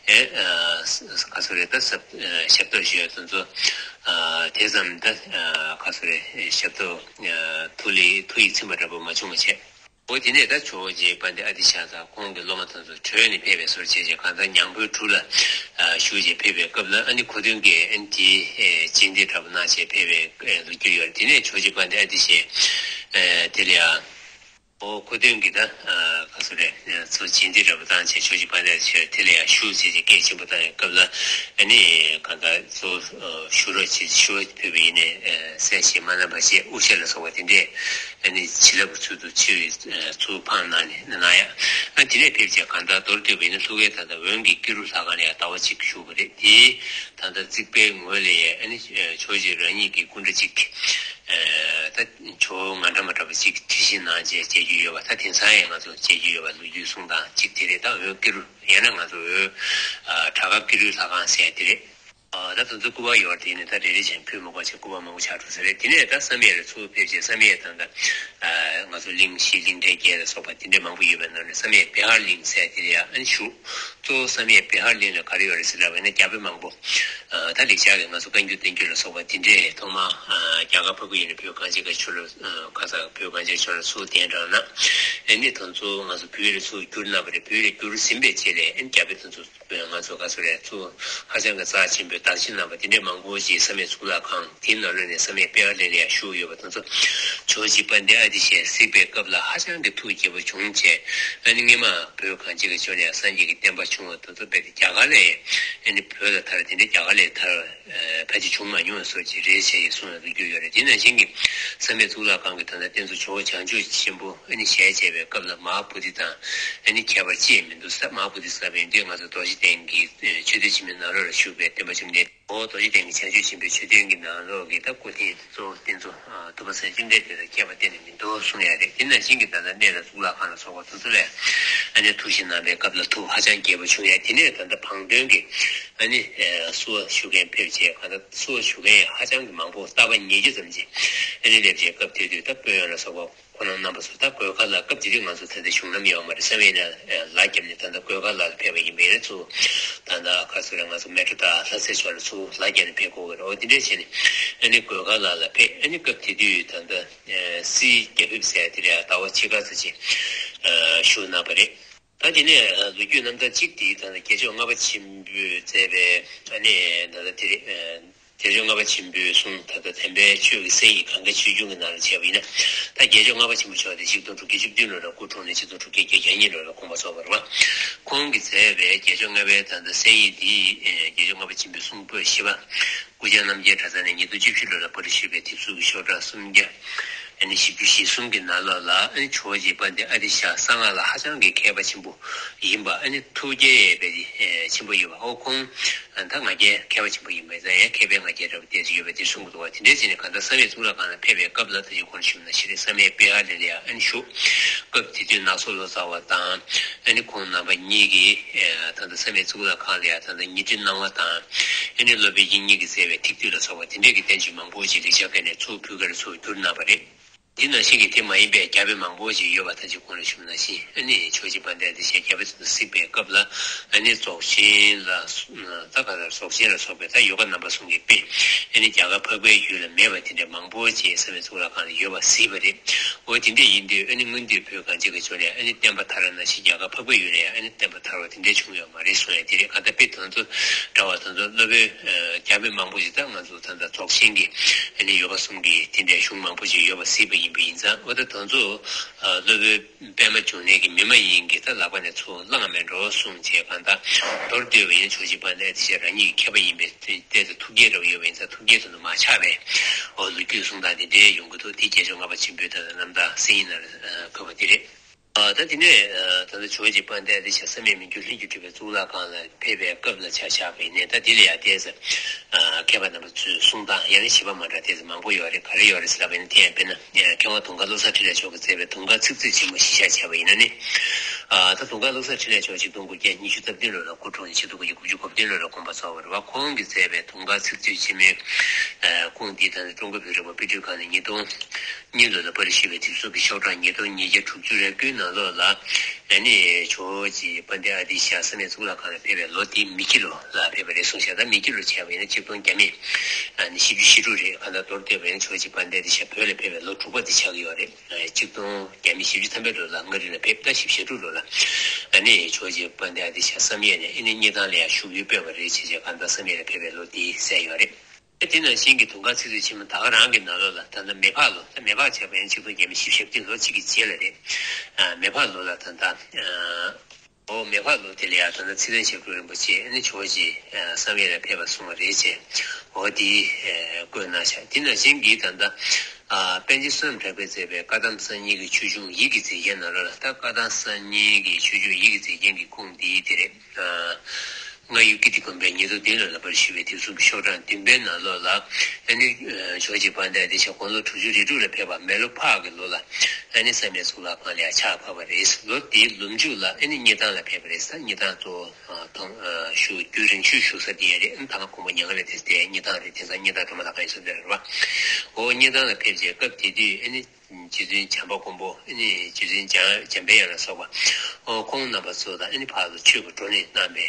ཨ་ག་ཚོད་རེད་ད་ཞབས་ཏོག་ཞུ་ཡ་དེ་ཚོ་དེ་ཙམ་ད་ག་ཚོད་རེད་ཞབས་ཏོག་ཐུགས་ལ་ཐུགས་ཡིད་ཚིམ་པ་འདྲ་པོ་མ་བྱུང་བ་བྱས། འོ་དེ་ནས་ད་ཇོ་བོ་རྗེ་དཔལ་ལྡན་ཨ་ཏི་ཤ་དང་ཁོང་གི་སློབ་མ་དེ་ཚོ་བྲོས་ནས་ཕེབས་པའི་སོར་བྱས་རྗེས་གང་ལྟར་ཉང་པོའི་གྲུ་ལ་བཞུགས་བྱས་ཕེབས་པའི་སྐབས་ལ་ཨ་ནི་མཁོ་སྟོན་གྱིས་ཨ་ནི་དེའི་རྗེས་འདེད་འདྲ་པོ་གནང་བྱས་ཕེབས་པའི་ལོ་རྒྱུས་ཡོད་རེད། དེ་ནས་ཇོ་བོ་རྗེ་དཔལ་ལྡན་ཨ་ཏི་ཤས་དེ་ལ་ཡང་ ཨོ་ཁོ་དོན་གྱི་ད་ག་ཚོད་རེད། ཚོ་བྱིན་འདི་འདྲ་པོ་བཏང་བྱས་ཆོས་ཀྱི་དཔལ་ལྡན་ཆོས་དེ་ལ་ཡང་ཞུ་བྱས་ཀྱི་སྐད་ཆེན་པོ་བཏང་ཡོད་སྐབས་ལ། ཨ་ནི་གང་ལྟར་ཚོ་ཞུ་རོགས་བྱས་ཞུ་བ་ཕུལ་བ་ཡིན་ནས། སྲས་ཞེས་མ་ན་བ་ཞེས་དབུ་ཞྭ་ལ་སོགས་པ་དེ་འདྲས་ཨ་ནི་བྱིན་རླབས་ཀྱི་ཚུལ་དུ་ཆུ་ཡི་ཚུར་འཕངས་གནང་ནས་གནང་ཡ། ཨ་དེ་ནས་ཕེབས་བྱས་གང་ལྟར་མདོར་བསྡུས་པ་ཡིན་ན་ཐུགས་ཀའི་ད་ལྟ་འོན་གྱི་ཀེ་རུ་ལྷ་ཁང་ལ་ཡང་ཟླ་བ་གཅིག་བཞུགས་པ་རེད། དེའི་ད་ལྟ་རྩིག་པའི་ངོས་ལ་ཡང་ཨ་ནི་ཆོས་རྗེ་རང་ཉིད་ཀྱི་སྐུ་འདྲ་གཅིག་ད་ཇོ་བོ་ང་འདྲ་མ་འདྲ་བ་ཅིག་བྲིས་ཤིང་གནང་བྱས་མཇལ་རྒྱུ་ཡོད་པ། ད་དེང་སང་ཡང་ང་ཚོ་མཇལ་རྒྱུ་ཡོད་པ་ལོ་རྒྱུས་གསུང་སྟངས་གཅིག་དེ་རེད། ད་འོད་ཀེ་རུ་ཡང་ན་ང་ཚོ་འོད་བྲག་དཀར་ཀེ་རུའི་ལྷ་ཁང་ཟེར་དེ་རེད། ད་དེ་ཚོ་སྐུ་པར་ཡོད་དེ་ནི་ད་རེ་རེ་བཞིན་ཕུལ་མ་དགོས་བྱས་སྐུ་པར་མང་པོ་ཆགས་འགྲོ་ས་རེད། དེ་ནས་ད་བསམ་ཡས་ལ་ཚུར་ཕེབས་བྱས་བསམ་ཡས་དང་ད་ང་ཚོ་གླིང་བཞི་གླིང་ཕྲན་བརྒྱད་ལ་སོགས་པ་དེ་འདྲ་མང་པོ་ཡོད་པའི་ནང་ནས་བསམ་ཡས་བི་ཧར་གླིང་ཟེར་དེ་ལ་ཡང་ཨ་ནི་བཞུགས། གཙོ་བོ་བསམ་ཡས་བི་ཧར་གླིང་ལ་ག་རེ་ཡོད་རེད་ཟེར་ལབ་པ་ཡིན་ན་རྒྱ་དཔེ་མང་པོ། ད་ལེགས་སྦྱར་གྱི་ང་ཚོ་བཀའ་འགྱུར་བསྟན་འགྱུར་ལ་སོགས་པ་དེ་འདྲས་ཐོག་མར་རྒྱ་གར་འཕགས་པའི་ཡུལ་ནས་བོད་གངས་ཅན་གྱི་ཆོས་ལ་ཁ་སང་བོད་གངས་ཅན་ཆོས་ལ་ཚུར་གདན་དྲངས་ན། ཨ་ནི་དེ་ཚོ་ང་ཚོ་བོད་ལ་ཚུར་བསྒྱུར་གནང་བ་རེད། བོད་ལ་བསྒྱུར་ཟིན་པའི་རྗེས་ལ་ཨ་ནི་རྒྱ་དཔེ་དེ་ཚོ་ང་ཚོ་ག་ཚོད་རེད། ཚུར་ཧ་ཅང་གི་རྩ་ཆེན་པོའི་དར་ཆེན་གནང་བ་དེ་འདྲས་མང་པོ་ཞིག་བསམ་ཡས་གཙུག་ལག་ཁང་དེའི་ནང་ལོགས་ནས་བསམ་ཡས་བི་ཧར་གླིང་ལ་ཡང་བཞུགས་ཡོད་པ་དེ་ཚོ་ཇོ་བོ་རྗེ་དཔལ་ལྡན་ཨ་ཏི་ཤས་གཟིགས་པའི་སྐབས་ལ་ཧ་ཅང་གི་ཐུགས་དགྱེས་པོ་བྱུང་བྱས། ཨ་ནི་སྔོན་མ་བོད་གངས་ཅན་གྱི་ལྗོངས་ལ་ཡང་སངས་རྒྱས་ཀྱི་བསྟན་པ་བྱུང་བ་དེ་ཚོ་རྦད་དེ་རྒྱ་གར་ལ་ཨ་ནི་བོད་ལ་དར། དེ་འདྲའི་རྒྱ་གར་ལ་དར་ཕལ་ཆེར་བྱུང་མ་མྱོང་བ་སོགས་ཀྱི་རེད་ཅེས་གསུངས་ཡོད་པའི་རྒྱུ་ཡོད་རེད། དེ་ནང་བཞིན་གྱི་བསམ་ཡས་གཙུག་ལག་ཁང་གི་ད་ལྟ་རྟེན་གཙོ་ཇོ་བོ་བྱང་ཆུབ་ཆེན་པོ་ཨ་ནི་ཞལ་མཇལ་བའི་སྐབས་ལ་མ་ཧཱ་བོ་དྷི་དང་ཨ་ནི་ཁྱད་པར་ཅི་ཡང་མི་འདུག་ཟེར། མ་ཧཱ་བོ་དྷི་ཟེར་བའི་འདི་ང་ཚོ་རྡོ་རྗེ་གདན་གྱི་མཆོད་རྟེན་ཆེན་མོའི་ནང་ལོགས་ལ་བཞུགས་པའི་སྟོན་པ་བཅོམ་ལྡན། འོ་རྡོ་རྗེ་གདན་གྱི་བྱང་ཆུབ་ཆེན་པོའི་མཆོད་རྟེན་གྱི་ནང་ལོགས་ཀྱི་ད་སྐུ་རྟེན་གཙོ་བོ་རྟེན་གཙོ་ཐུབ་པ་སེམས་ཅན་འདྲེ་དེ་ལ་ཁྱད་པར་གཏན་ནས་མི་འདུག་གསུང་ཡ་རེད། དེ་ནང་བཞིན་གྱི་ད་ལྟ་གནས་དང་གཙུག་ལག་ཁང་ལ་སོགས་པ་དེ་ཚོ་ལ་ཨ་ནི་ཐུགས་བཞེས་གནང་བའི་སྐབས་ལ་ཐུགས་ཧ་ཅང་དགྱེས་པོ་བྱུང་ཡ། དེ་ནས་ད་ལྟ་བང་སྟོན་གྱི་ཨ་ནི་བསུ་བ་ཞུ་མཁན་ཕེབས་བྱས། གང་ལྟར་བསུ་བ་ཞུ་མཁན་ཧ་ཅང་གི་མང་པོ་རྟག་པ་ཉིས་བརྒྱ་ཙམ་ཅིག་ཨ་ནི་སླེབས་བྱས། སྐབས་དེ་དུས་ད་དཔོན་གཡོག་ལ་སོགས་པ་ཁོང་རྣམ་པ་ཚོ་ད་གོས་དཀར་ལ་སྐབས་དེ་དུས་ང་ཚོ་ད་ལྟ་གཞུང་ལམ་ཡོད་མ་རེད། བསམ་ཡས་ནས་ལ་བརྒྱབ་ནས་ད་ལྟ་གོས་དཀར་ལ་ཕེབས་པ་ཡིན་པས་ཚུར་ད་ལྟ་ག་ཚོད་རེད། ང་ཚོ་མེ་ཊྲོ་དང་ལྷ་སའི་ཕྱོགས་ལ་ཚུར་ལ་བརྒྱབ་ནས་ཕེབས་དགོས་ཀྱི་རེད། འོ་དེ་འདྲས་བྱས་ནས་ཨ་ནི་གོས་དཀར་ལ་ལ་ཕེབས། ཨ་ནི་སྐབས་དེ་དུས་ད་ལྟ་སིའི་རྒྱ་ཕིབས་ཟེར་དེ་རེད། ཟླ་བ་ཕྱེད་ཀ་ཙམ་ཅིག་བཞུགས་གནང་བ་རེད། ད་དེ་ནས་ལོ་རྒྱུས་རྣམ་ཐར་གཅིག་དེ་ད་ལྟ་རྒྱལ་མཆོག་ལྔ་པ་ཆེན་པོས་མཛད་པའི་ཨ་ནི་ད་ལྟ་དེ་རེད། རྒྱལ་མཆོག་ལྔ་པ་ཆེན་པོའི་གསུང་ད་ལྟ་དམ་པའི་ཆོས་ཀྱི་གསན་ཡིག་གངྒཱའི་ཆོས་འབྱུང་གི་ནང་ལ་བྱས་པ་ཡིན་ན། ད་རྒྱལ་མཆོག་ལྔ་པ་ཆེན་པོ་མཆོག་དེ་ཆིག་སྟོང་དྲུག་བརྒྱ་བཅུ་བདུན་ལོ་ལ་སྐུ་འཁྲུངས་ནས་ཆིག་སྟོང་དྲུག་བརྒྱ་བརྒྱད་ཅུ་གྱ་གཉིས་ལོ་ལ་དགོངས་པ་རྫོགས་པ་རེད་བ། ཁོང་གིས་མཛད་པའི་རྒྱལ་མཆོག་ལྔ་པའི་ད་ལྟ་གསན་ཡིག་འདི་རྒྱལ་མཆོག་ལྔ་པ་ཆེན་པོའི་གསུང་པོད་བཞི་པ། སྐུ་བཅར་རྣམ་རྒྱལ་གྲྭ་ཚང་ནས་ཉིས་སྟོང་བཅུ་བཞི་ལོ་ལ་པར་བཤུས་པའི་དེབ་གཟུགས་ཀྱི་ཤོག་གྲངས་སུམ་བརྒྱ་ཨ་ནི་བཞི་བཅུ་ཞེ་གསུམ་གྱི་ནང་ལོགས་ལ་ཨ་ནི་ཇོ་བོ་རྗེ་དཔལ་ལྡན་ཨ་ཏི་ཤ་གསང་སྔགས་ལ་ཧ་ཅང་གི་མཁས་པ་ཆེན་པོ་ཡིན་པ། ཨ་ནི་ཐུགས་བསྐྱེད་པའི་ཆེན་པོ་ཡོད་པ། ཨོ་ཁོང་ད་ང་རྒྱལ་མཁས་པ་ཆེན་པོ་ཡིན་པས་ཙང་ཡང་མཁས་པའི་ང་རྒྱལ་འདྲ་བོ་ཏོག་ཙམ་ཡོད་པ་དེ་གསུང་གི་འདུག་བ། དེ་འདྲའི་ཚེ་ནས་གང་ལྟར་བསམ་ཡས་གཙུག་ལག་ཁང་ལ་ཕེབས་པའི་སྐབས་ལ་ད་ཅི་གོང་ཞུས་ན་ཤི་རེ་བསམ་ཡས་པེ་ཧ་ལེ་ལེ་ཡ་ཨ་ནི་བཞུགས། སྐབས་དེ་དུས་ནག་སོ་ལོ་ཙཱ་བ་དང་ཨ་ནི་ཁོང་རྣམ་པ་གཉིས་ཀྱིས་ད་ལྟ་བསམ་ཡས་གཙུག་ལག་ཁང་ལ་ཡ་ད་ལྟ་ཉི་ཁྲི་སྣང་བ་དང་ཨ་ནི་སློབ་དཔོན་དབྱིག་གཉེན་གྱིས་མཛད་པའི་ཐིག་བསྡུས་ལ་སོགས་པ་དེ་འདྲའི་གི་བསྟན་བཅོས་མང་པོ་ཞིག་ལེགས་སྦྱར་སྐད་ནས་ཚུར་བོད་སྐད་ལ་ཚུར་བསྒྱུར་གནང་བ་རེད། འདི་ནང་བཞིན་གྱི་དེ་མ་ཡིན་པའི་རྒྱ་དཔེ་མང་པོ་ཞིག་ཡོད་པ་ད་ཅི་གོང་ལ་ཞུས་ནང་བཞིན་ཨ་ནི་ཇོ་བོ་རྗེ་དཔལ་ལྡན་ཨ་ཏི་ཤ་རྒྱ་དཔེ་ཚོ་གཟིགས་པའི་སྐབས་ལ་ཨ་ནི་རྫོགས་ཆེན་ལ་ད་ག་ལ་རྫོགས་ཆེན་ལ་སོགས་པའི་ད་ཡོ་ག་རྣམ་པ་གསུམ་གྱི་དཔེ་ཨ་ནི་རྒྱ་གར་འཕགས་པའི་ཡུལ་ལ་མེད་པ་དེ་འདྲ་མང་པོ་ཅིག་བསམ་ཡས་གཙུག་ལག་ཁང་ལ་ཡོད་པ་གཟིགས་པ་རེད། འོ་དེ་འདྲ་ཡིན་དུས་ཨ་ནི་སྔོན་དུས་བོད་གངས་ཅན་གྱི་ལྗོངས་ལ་ཨ་ནི་བསྟན་པ་དར་བ་ནང་བཞིན་རྒྱ་གར་འཕགས་པའི་ཡུལ་ལ་ཡང་ཨ་ནི་བསྟན་པ་དར་བ་དེ་འདྲ་བྱུང་ཡོད་མ་རེད་གསུང་ཡ་དེ་རེད། ག་ད་དཔེ་དེ་ཚོ་འདྲ་བ་དེ་ཚོ་སློབ་དཔོན་རྒྱ་དཔེ་མང་པོ་ཞིག་ད་ང་ཚོ་ད་ལྟ་རྫོགས་ཆེན་གྱི་ཨ་ནི་ཡོ་ག་གསུམ་གྱི་དེ་འདྲའི་གཞུང་མང་པོ་ཞིག་ཡོད་པ་གཟིགས་པ་ཡིན་པ་ཡིན་ཙང་། འོ་ད་དེ་ཚོ་སློབ་དཔོན་པད་མ་འབྱུང་གནས་ཀྱི་མི་མ་ཡིན་གྱི་ད་ལག་པ་ནས་ཚུར་བླངས་མེད་འགྲོ་གསུངས་བྱས། གང་ལྟར་མདོར་བསྡུས་པ་ཡིན་ན་ཇོ་བོ་རྗེ་དཔལ་ལྡན་ཨ་ཏི་ཤ་རང་ཉིད་ཀྱི་མཁས་པ་ཡིན་པའི་ཏོག་ཙམ་ཐུགས་བསྐྱེད་འདྲ་བོ་ཡོད་པ་ཡིན་ཙང་། ཐུགས་བསྐྱེད་དེ་ཚོ་མ་ཆག་པའི་འོ་ལོ་རྒྱུས་གསུང་སྟངས་དེ་འདྲའི་ཡོང་གི་འདུག་དེ་རྒྱལ་མཆོག་ལྔ་པ་ཆེན་པོའི་ད་ལྟ་རྣམ་ཐར་གསན་ཡིག་ནང་ལ་འཁོད་པ་དེ་རེད། ད་དེ་ནས་ད་ལྟ་ཇོ་བོ་རྗེ་དཔལ་ལྡན་ཨ་ཏི་ཤ་བསམ་ཡས་མི་འགྱུར་ལྷུན་གྱིས་གྲུབ་པའི་གཙུག་ལག་ཁང་ལ་ཕེབས་པའི་སྐབས་ལ་ཆ་བཞག་པ་ཡིན་ནའི། ད་དེ་ལ་ཡང་ཏོག་ཙམ་མཁས་པ་རྣམ་པ་ཚོས་གསུང་སྟངས་ཡང་ན་བཞེད་པ་མ་འདྲ་ཏོག་ཙམ་མང་པོ་ཡོད་རེད། ག་རེ་ཡོད་རེད་ཟེར་ལབ་པ་ཡིན་ན། དེ་ཡང་དཔེར་ན་མཁས་དབང་དུང་དཀར་བློ་བཟང་འཕྲིན་ལས་མཆོག་གིས་མཛད་པའི་དུང་དཀར་ཚིག་མཛོད་ཆེན་མོ་གཞི་བཞག་བྱས་པ་ཡིན་ན་ནི། ད་དུང་དཀར་བློ་བཟང་འཕྲིན་ལས་མཆོག་ཆིག་སྟོང་དགུ་བརྒྱ་ཉི་ཤུ་རྩ་བདུན་ལོ་ལ་སྐུ་འཁྲུངས་ནས་ཆིག་སྟོང་དགུ་བརྒྱ་དགུ་བཅུ་གོ་བདུན་ལོ་ལ་དགོངས་པ་རྫོགས་པ་རེད་བ། ཁོང་གིས་མཛད་པའི་དུང་དཀར་ཚིག་མཛོད་ཆེན་མོའི་ཁུངས་འདི་ད་ནི་ཀྲུང་གོ་བོད་རིག་པ་དཔེ་སྐྲུན་ཁང་ནས་ཉིས་སྟོང་གཉིས་ལོ་ལ་པར་བཤུས་པའི་དེབ་གཟུགས་ཀྱི་ཤོག་གྲངས་ཉིས་སྟོང་ཉིས་བརྒྱ་དྲུག་ཅུ་རེ་དགུའི་ནང་ལོགས་ལ། ཨ་ནི་ཇོ་བོ་རྗེ་དཔལ་ལྡན་ཨ་ཏི་ཤ་བསམ་ཡས་གཙུག་ལག་ཁང་ལ་ཕེབས་པའི་ལོ་དེ་མེ་ཁྱི་ལོ་ལ་ཕེབས་པ་རེད་གསུངས་ཤག་ད་མེ་ཁྱི་ལོ་བྱས་པ་ཡིན་ན་ཆིག་སྟོང་བརྒྱ་མེད་ཨ་ནི་བཞི་བཅུ་ཞེ་དྲུག་རེད། གང་ལྟར་མདོར་བསྡུས་པ་ཡིན་ན་ཇོ་བོ་རྗེ་དཔལ་ལྡན་ཨ་ཏི་ཤ་བོད་ལ་ཕེབས་པའི་ལོ་དྲུག་པ་དེ་ཆགས་ཀྱི་ཡོད་རེད། ཆིག་སྟོང་བརྒྱ་མེད་བཞི་བཅུ་ཐམ་པའི་ལོ་ལ་མངའ་རིས་ལ་ཕེབས། ད་བཞི་བཅུ་ཞེ་དྲུག་ལོ་ལ་ཨ་ནི་ཇོ་བོ་རྗེ་དཔལ་ལྡན་ཨ་ཏི་ཤ་བསམ་ཡས་ནས་ཨ་ནི་སྙེ་ཐང་ལ་ཡང་བཞུགས་ཡུལ་སྤོས་པ་རེད་བྱས་བྱས། གང་ལྟར་བསམ་ཡས་ལ་ཕེབས་པའི་ལོ་དེ་གསལ་ཡོད་རེད། དེ་ནང་བཞིན་གྱི་དུང་དཀར་ཚིག་མཛོད་ཆེན་མོ་ད་ག་རང་གི་ནང་ལོགས་ལ་ད་ལྟ་མེ་ཕག་ལོ། ད་མེ་ཕག་བྱས་པ་ཡང་ཆིག་སྟོང་བརྒྱ་མེད་བཞི་བཅུ་ཞེ་བདུན་ལོ་གཅིག་གི་རྗེས་ལ་རེད། ཨ། མེ་ཕག་ལོ་ལ་ད་ལྟ། ཨ། འོ་མེ་ཕག་ལོ་དེ་ལ་ཡང་ད་ལྟ་ཚེ་བརྟན་ཞབས་དྲུང་རིན་པོ་ཆེ་ཨ་ནི་ཇོ་བོ་རྗེ་བསམ་ཡས་ལ་ཕེབས་པ་གསུངས་པ་རེད་ཅེས། འོ་དེ་བཀོད་གནང་ཤག་དེ་ནང་བཞིན་གྱི་ད་ལྟ། ཨ། པཎ་ཆེན་བསོད་ནམས་གྲགས་པས་མཛད་པའི་བཀའ་གདམས་གསར་རྙིང་གི་ཆོས་འབྱུང་ཡིད་ཀྱི་མཛེས་རྒྱན་ནང་ལོགས་ལ། ད་བཀའ་གདམས་གསར་རྙིང་གི་ཆོས་འབྱུང་ཡིད་ཀྱི་མཛེས་རྒྱན་གྱི་ཁུངས་འདི་དེ་རེད། ཨ། རྔ་ཡབ་ཀིརྟི་དགོན་པའི་ཉེར་བདུན་ལ་ལ་བར་ཞུ་བའི་དེབ་གསུམ་གྱི་ཤོག་གྲངས་བདུན་པའི་ནང་ལོགས་ལ། ཨ་ནི་ཇོ་བོ་རྗེ་དཔལ་ལྡན་ཨ་ཏི་ཤ་དགུང་ལོ་དྲུག་ཅུ་རེ་དྲུག་ལ་ཕེབས་པ། མེ་ལོ་ཕག་གི་ལོ་ལ་ཨ་ནི་བསམ་ཡས་གཙུག་ལག་ཁང་ལ་ཡང་ཕྱག་ཕབ་པ་རེད། ལོ་དེའི་ལོ་མཇུག་ལ་ཨ་ནི་སྙེ་ཐང་ལ་ཕེབས་པ་རེད། ད་སྙེ་ཐང་གཙོ་བོ་ཐང་བཞུགས། རྒྱུན་རིང་ཤོས་བཞུགས་ས་དེ་ཡང་རེད། ཨ་ནི་ཐང་གོང་མ་མྱ་ངན་ལས་འདས་ས་དེ་སྙེ་ཐང་རེད། དེང་སང་སྙེ་ཐང་སྒྲོལ་མ་ལྷ་ཁང་ཡིན་ས་དེ་རེད་བ། འོ་སྙེ་ཐང་ལ་ཕེབས་རྗེས་སྐབས་དེ་དུས་ཨ་ནི། རྗེ་བཙུན་བྱམས་པ་མགོན་པོ་ཨ་ནི་རྗེ་བཙུན་འཇམ་འཇམ་དཔལ་དབྱངས་ལ་སོགས་པ། ཨོ་ཁོང་རྣམ་པ་ཚོ་དང་ཨ་ནི་ཕར་ལ་ཆོས་ཀྱི་བགྲོ་གླེང་གནང་བའི།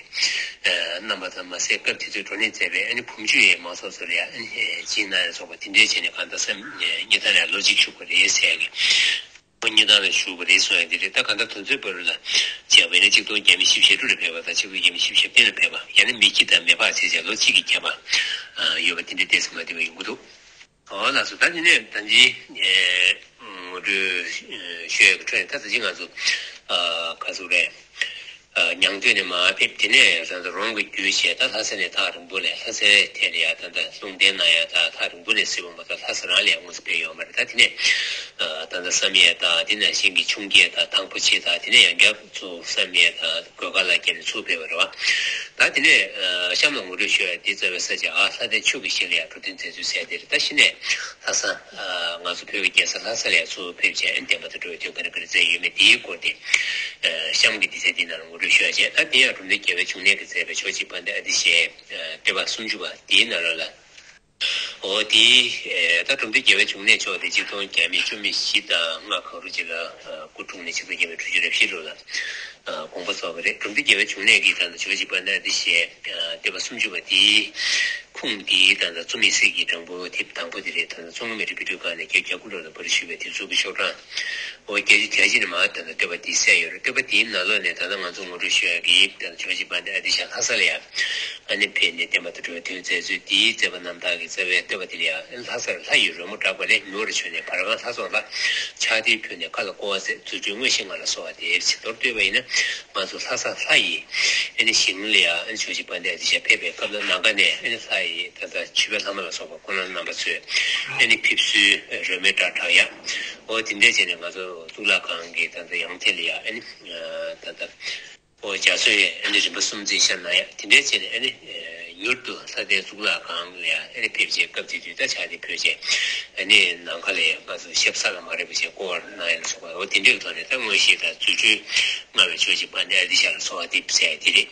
ཨ། གནང་བ་དང་མ་ཟད་སྐབས་དེ་དུས་བགྲོ་གླེང་མཛད་པའི་ཨ་ནི་བུམ་ཆུ་ཡི་མང་ཚོགས་ཚོ་ལ་ཡང་ཨ་ནི་སྦྱིན་གནང་ཡ་སོགས་པ་དེ་འདྲའི་བྱས་ནས་གང་ལྟར་བསམ་སྙེ་ཐང་ལ་ལོ་གཅིག་བཞུགས་པ་རེད་ཟེར་ཡ་གི། ཨོ་སྙེ་ཐང་ལ་བཞུགས་པ་རེད་གསུང་ཡ་དེ་རེད། ད་གང་ལྟར་དུས་ཚོད་བར་དུ་ལ་བྱས་པ་ཡིན་ན་གཅིག་སྟོང་བརྒྱ་མེད་བཞི་བཅུ་ཞེ་དྲུག་ལ་ཕེབས་པ་དང་གཅིག་སྟོང་བརྒྱ་མེད་བཞི་བཅུ་ཞེ་བདུན་ལ་ཕེབས་པ། ཡང་ན་མེ་ཁྱི་དང་མེ་ཕག་བྱས་བྱས་ལོ་གཅིག་གི་ཁྱད་པར་ཡོད་པ་དེ་འདྲའི་ཏོག་ཙམ་མ་བདེ་བ་ཡོང་གི་འདུག། ཨོ་ལགས་སོ། ད་དེ་ནས་ད་ཅི་ངོ་སྤྲོད་ཞུ་ཡག་གི་འཕྲོས་ནས། ད་ད་ཅི་ང་ཚོ་ག་ཟེར་རེད། ཉང་སྟོད་ནས་མར་ཕེབས། དེ་ནས་ད་ལྟ་རོང་གི་བརྒྱུད་བྱས། ད་ལྷ་ས་ནས་ཐག་རིང་པོ་ལས། ལྷ་སའི་ཐད་ལ་ཡ་ད་ལྟ་ལུང་བསྟན་གནང་ཡ་ད་ཐག་རིང་པོ་ནས་གཟིགས་འོང་བ་དང་། ལྷ་ས་རང་ལ་ཡ་དངོས་སུ་ཕེབས་ཡོད་མ་རེད། ད་དེ་ནས་ད་ལྟ་བསམ་ཡས་དང་དེ་ནང་བཞིན་གྱི་ཆུང་སྐྱེས་དང་དང་པོ་ཆེ་དང་དེ་ནས་ཡང་བསྐྱར་ཚུར་བསམ་ཡས་དང་གོས་དཀར་ལ་བརྒྱབ་ནས་ཚུར་ཕེབས་པ་རེད་བ། ད་དེ་ནས་གཤམ་ལ་ངོ་སྤྲོད་ཞུ་ཡ་དེ་རྩ་བའི་ས་ཆ། ཨ། ལྷ་ལྡན་ཆོས་ཀྱི་ཞིང་ལ་ཡ་འགྲོ་དོན་མཛད་ཚུལ་ཟེར་དེ་རེད། ད་གཞི་ནས་ལྷ་ས། ཨ། ང་ཚོ་བོད་ཀྱི་རྒྱལ་ས་ལྷ་ས་ལ་ཡ་ཚུར་ཕེབས་བྱས་ཨ་ནི་བསྟན་པ་དང་འགྲོ་བའི་དོན་ག་རེ་ག་རེ་མཛད་ཡོད་མེད་དེའི་སྐོར་དེ། ཨ། གཤམ་གྱི་དུས་ཚོད་འདི་ནང་ལ་ངོ་སྤྲོད་ཞུ་ཡ་བྱས། ད་དེ་ཡང་འབྲོམ་སྟོན་རྒྱལ་བའི་འབྱུང་གནས་ཀྱིས་མཛད་པའི་ཇོ་བོ་རྗེ་དཔལ་ལྡན་ཨ་ཏི་ཤའི། ཨ། བསྟོད་པ་སུམ་ཅུ་པ་དེའི་ནང་ལོགས་ལ། འོ་དེའི། ཨ། ད་འབྲོམ་སྟོན་རྒྱལ་བའི་འབྱུང་གནས་མཆོག་དེ་ཆིག་སྟོང་བརྒྱ་མེད་བཅུ་མེད་བཞི་དང་ལྔ་གང་རུང་ཅིག་ལ། ཨ། སྐུ་འཁྲུངས་ནས་ཆིག་སྟོང་བརྒྱ་མེད་དྲུག་ཅུ་རེ་བཞི་ལོ་ལ། ཨ། དགོངས་པ་རྫོགས་པ་རེད། འབྲོམ་སྟོན་རྒྱལ་བའི་འབྱུང་གནས་ཀྱི་ད་ལྟ་ཇོ་བོ་རྗེ་དཔལ་ལྡན་ཨ་ཏི་ཤའི། ཨ། བསྟོད་པ་སུམ་ཅུ་པ་དེའི་ཁུངས་དེའི་ད་ལྟ་རྩོམ་ཡིག་གསེར་གྱི་བྲང་འགྲོས་དེབ་དང་པོ་དེ་རེད། ད་ལྟ་མཚོ་སྔོན་མི་རིགས་དཔེ་སྐྲུན་ཁང་ནས་བརྒྱད་ཅུ་གྱ་དགུ་ལོ་ལ་པར་ཞུས་པའི་དེབ་གཟུགས་ཀྱི་ཤོག་གྲངས། འོ་བརྒྱད་ཅུ་གྱ་གཅིག་ནས་མར་ད་ལྟ་བསྟོད་པ་དེ་གསལ་ཡོད་རེད། བསྟོད་པ་དེའི་ནང་ལོགས་ནས་ད་ལྟ་ང་ཚོ་ངོ་སྤྲོད་ཞུ་ཡག་གི་ད་ལྟ་ཇོ་བོ་རྗེ་དཔལ་ལྡན་ཨ་ཏི་ཤ་ལྷ་ས་ལ་ཡ། ཨ་ནི་ཕེབས་ནས་བསྟན་པ་དང་འགྲོ་བའི་དོན་མཛད་ཚུལ། དེའི་མཛད་པ་རྣམ་དག་གི་རྩ་བའི་བསྟོད་པ་དེ་ལ་ཡང་། ལྷ་སར་ལྷ་ཡི་རོལ་མོ་བསྒྲགས་པ་ལས། མྱུར་བར་བྱོན་ནས་བར་སྒང་ལྷ་ཚོགས་ལ། ཕྱག་མཐིལ་ཕུལ་ནས་མཁའ་ལ་བསྐོར་བ་མཛད། རྫུ་འཕྲུལ་མངོན་ཤེས་ལྔ་ལ་གསོལ་བ་འདེབས། ཅེས་མདོར་བསྡུས་པ་ཡིན་ན། ང་ཚོ་ལྷ་ས་ལྷ་ཡི་ཨ་ནི་ཞིང་ལ་ཡང་ཨ་ནི་ཇོ་བོ་རྗེ་དཔལ་ལྡན་ཨ་ཏི་ཤ་ཕེབས་པའི་སྐབས་ལ་ནམ་མཁའ་ནས་ཨ་ནི་ལྷ་ཡི་ད་ལྟ་མཆོད་པའི་ལྷ་མོ་ལ་སོགས་པ་ཁོང་རྣམ་པ་ཚོས་ཨ་ནི་ཕེབས་བསུའི་རོལ་མོའི་སྒྲ་གྲགས་ཡ། འོ་དེ་འདྲ་བྱས་ནས་ང་ཚོ་གཙུག་ལག་ཁང་གི་ད་ལྟ་ཡང་ཐད་ལ་ཡང་ཨ་ནི་ད་ལྟ། ཨོ་རྒྱ་མཚོའི་ཨ་ནི་རིམ་པ་གསུམ་འཛིན་བཞག་གནང་ཡ། དེ་འདྲའི་བྱས་ནས་ཨ་ནི་མྱུར་དུ་ལྷ་ལྡན་གཙུག་ལག་ཁང་ལ་ཡ་ཨ་ནི་ཕེབས་བྱས་སྐབས་དེ་དུས་ད་ཕྱག་དེ་ཕུལ་བྱས་ཨ་ནི་ནམ་མཁའ་ལ་ཡ་ང་ཚོ་ཞབས་ས་ལ་མ་རེག་པ་བྱས་བསྐོར་བ་གནང་ཡ་ལ་སོགས་པ། འོ་དེ་འདྲའི་ཐོག་ནས་ད་མངོན་ཤེས་དང་རྫུ་འཕྲུལ་མངའ་བའི་ཇོ་བོ་རྗེ་དཔལ་ལྡན་ཨ་ཏི་ཤ་ལ་གསོལ་བ་འདེབས་ཟེར་ཡ་དེ་རེད།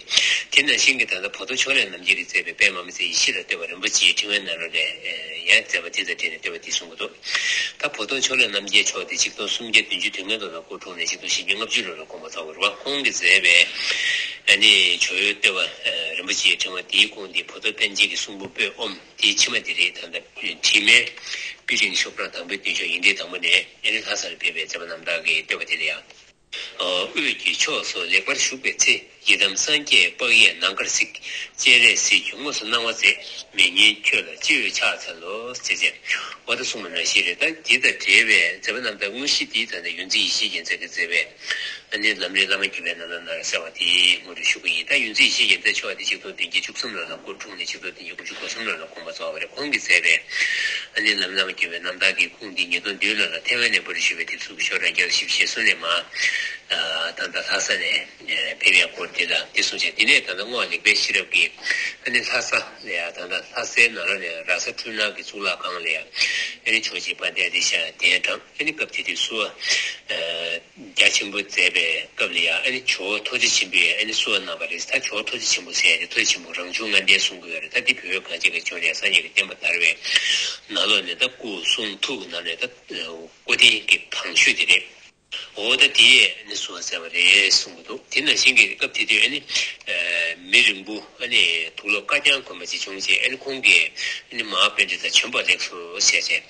དེ་ནང་བཞིན་གྱི་ད་ལྟ་བོ་དོང་ཕྱོགས་ལས་རྣམ་རྒྱལ་གྱིས་མཛད་པའི་དཔལ་མ་མི་ཚེ་ཡེ་ཤེས་ལ་བསྟོད་པ་རིན་པོ་ཆེའི་ཕྲེང་བའི་ནང་ལོགས་ལས་ཡང་མཛད་པ་དེ་དང་འབྲེལ་ནས་བསྟོད་པ་འདི་གསུང་གི་འདུག། ད་བོ་དོང་ཕྱོགས་ལས་རྣམ་རྒྱལ་མཆོག་དེ་ཆིག་སྟོང་སུམ་བརྒྱ་བདུན་ཅུ་དོན་ལྔ་ལོ་ལ་སྐུ་འཁྲུངས་ནས་ཆིག་སྟོང་བཞི་བརྒྱ་ལྔ་བཅུ་ལོ་ལ་དགོངས་པ་རྫོགས་པ་རེད་བ། ཁོང་གིས་མཛད་པའི་ཨ་ནི་ཇོ་བོའི་བསྟོད་པ་རིན་པོ་ཆེའི་ཕྲེང་བ་དེའི་ཁུངས་དེ་བོ་དོང་པཎ་ཆེན་གྱི་གསུང་འབུམ་པོད་ཨོམ་དེའི་ཕྱི་མ་དེ་རེད། ད་ལྟ་བྲིས་མའི་དཔེ་རིང་ཤོག་གྲངས་དང་པོའི་མདུན་ཤོག་ཡིག་འབྲེལ་དང་པོ་ནས་ཨ་ནི་ལྷ་སར་ཕེབས་པའི་མཛད་པ་རྣམ་དག་གི་བསྟོད་པ་དེ་ལ་ཡང་། དབུས་ཀྱི་ཕྱོགས་སུ་ལེགས་པར་བཞུགས་པའི་ཚེ། ཡི་དམ་སངས་རྒྱས་དཔག་ཡས་ནམ་མཁར་གཟིགས། སྤྱན་རས་གཟིགས་ཀྱིས་དངོས་སུ་གནང་བ་མཛད། མི་ཉན་ཁྱོད་ལ་སྤྱི་བོས་ཕྱག་འཚལ་ལོ། ཅེས་བྱས། འོ་ད་གསུངས་པ་ནང་བཞིན་རེད། ད་འདི་དང་འབྲེལ་བའི་མཛད་པ་རྣམ་དག་དངོས་གཞི་འདི་ད་ལྟ་ཡོངས་འཛིན་ཡེ་ཤེས་རྒྱལ་མཚན་གྱིས་མཛད་པའི་ཨ་ནི་ལམ་རིམ་བླ་མ་བརྒྱུད་པའི་ནང་ལ་ནར་གསལ་བ་དེ་ངོ་སྤྲོད་ཞུ་གི་ཡིན། ད་ཡོངས་འཛིན་ཡེ་ཤེས་རྒྱལ་མཚན་མཆོག་དེ་ཆིག་སྟོང་བདུན་བརྒྱ་བཅུ་གསུམ་ལོ་ལ་སྐུ་འཁྲུངས་ནས་ཆིག་སྟོང་བདུན་བརྒྱ་དགུ་བཅུ་གོ་གསུམ་ལོ་ལ་དགོངས་པ་རྫོགས་པ་རེད། ཁོང་གིས་མཛད་པའི་ཨ་ནི་ལམ་རིམ་བླ་མ་བརྒྱུད་པའི་རྣམ་དག་གི་ཁུངས་འདི་ཉིས་སྟོང་བདུན་ལོ་ལ་ཐེ་ཝན་ནས་པར་ཞུས་པའི་དེབ་གཟུགས་ཤོག་གྲངས་བརྒྱ་དང་བཞི་བཅུ་ཞེ་གསུམ་ལས་མར། ད་ལྟ་ལྷ་ས་ནས་ཕེབས་ཡག་སྐོར་འདི་དང་འདི་གསུངས་བྱས། དེ་ནས་ད་ལྟ་རྔོག་ལེགས་པའི་ཤེས་རབ་ཀྱིས་ཨ་ནི་ལྷ་ས་ལ་ཡ་ད་ལྟ་ལྷ་སའི་ནང་ལོགས་ནས་ར་ས་འཕྲུལ་སྣང་གི་གཙུག་ལག་ཁང་ལ་ཡ་ཨ་ནི་ཇོ་བོ་རྗེ་དཔལ་ལྡན་ཨ་ཏི་ཤ་གདན་དྲངས། ཨ་ནི་སྐབས་དེ་དུས་བསུ་བ་རྒྱ་ཆེན་པོ་མཛད་པའི་སྐབས་ལ་ཡ་ཨ་ནི་ཇོ་བོ་ཐུགས་རྗེ་ཆེན་པོས་ཨ་ནི་བསུ་བ་གནང་བ་རེད། ད་ཇོ་བོ་ཐུགས་རྗེ་ཆེན་པོ་ཟེར་ཡ་དེ་ཐུགས་རྗེ་ཆེན་པོ་རང་བྱུང་ལྔ་ལྡན་གསུང་གི་ཡོད་རེད། ད་འདི་བོད་གངས་ཅན་གྱི་ལྗོངས་ལ་ཡ་སངས་རྒྱས་ཀྱི་བསྟན་པ་དར་བའི་ནང་ལོགས་ནས་ད་སྐུ་གསུང་ཐུགས་ནང་ནས་ད་སྐུ་རྟེན་གྱི་དང་ཤོས་དེ་རེད། འོ་ད་དེ་ནི་བསུ་བ་ཟེར་བ་རེད་གསུང་གི་འདུག། དེ་ནང་བཞིན་གྱི་སྐབས་དེ་དུས་ཨ་ནི་མི་རིང་པོ་ཨ་ནི་དུག་ལོག་བཀའ་རྐྱང་གོན་པ་ཅིག་བྱུང་རྗེས་ཨ་ནི་ཁོང་གིས་ཨ་ནི་མ་ཧཱ་པཎྜི་ཏ་བྱོན་པ་ལེགས་སོ་ཞེས་བྱས།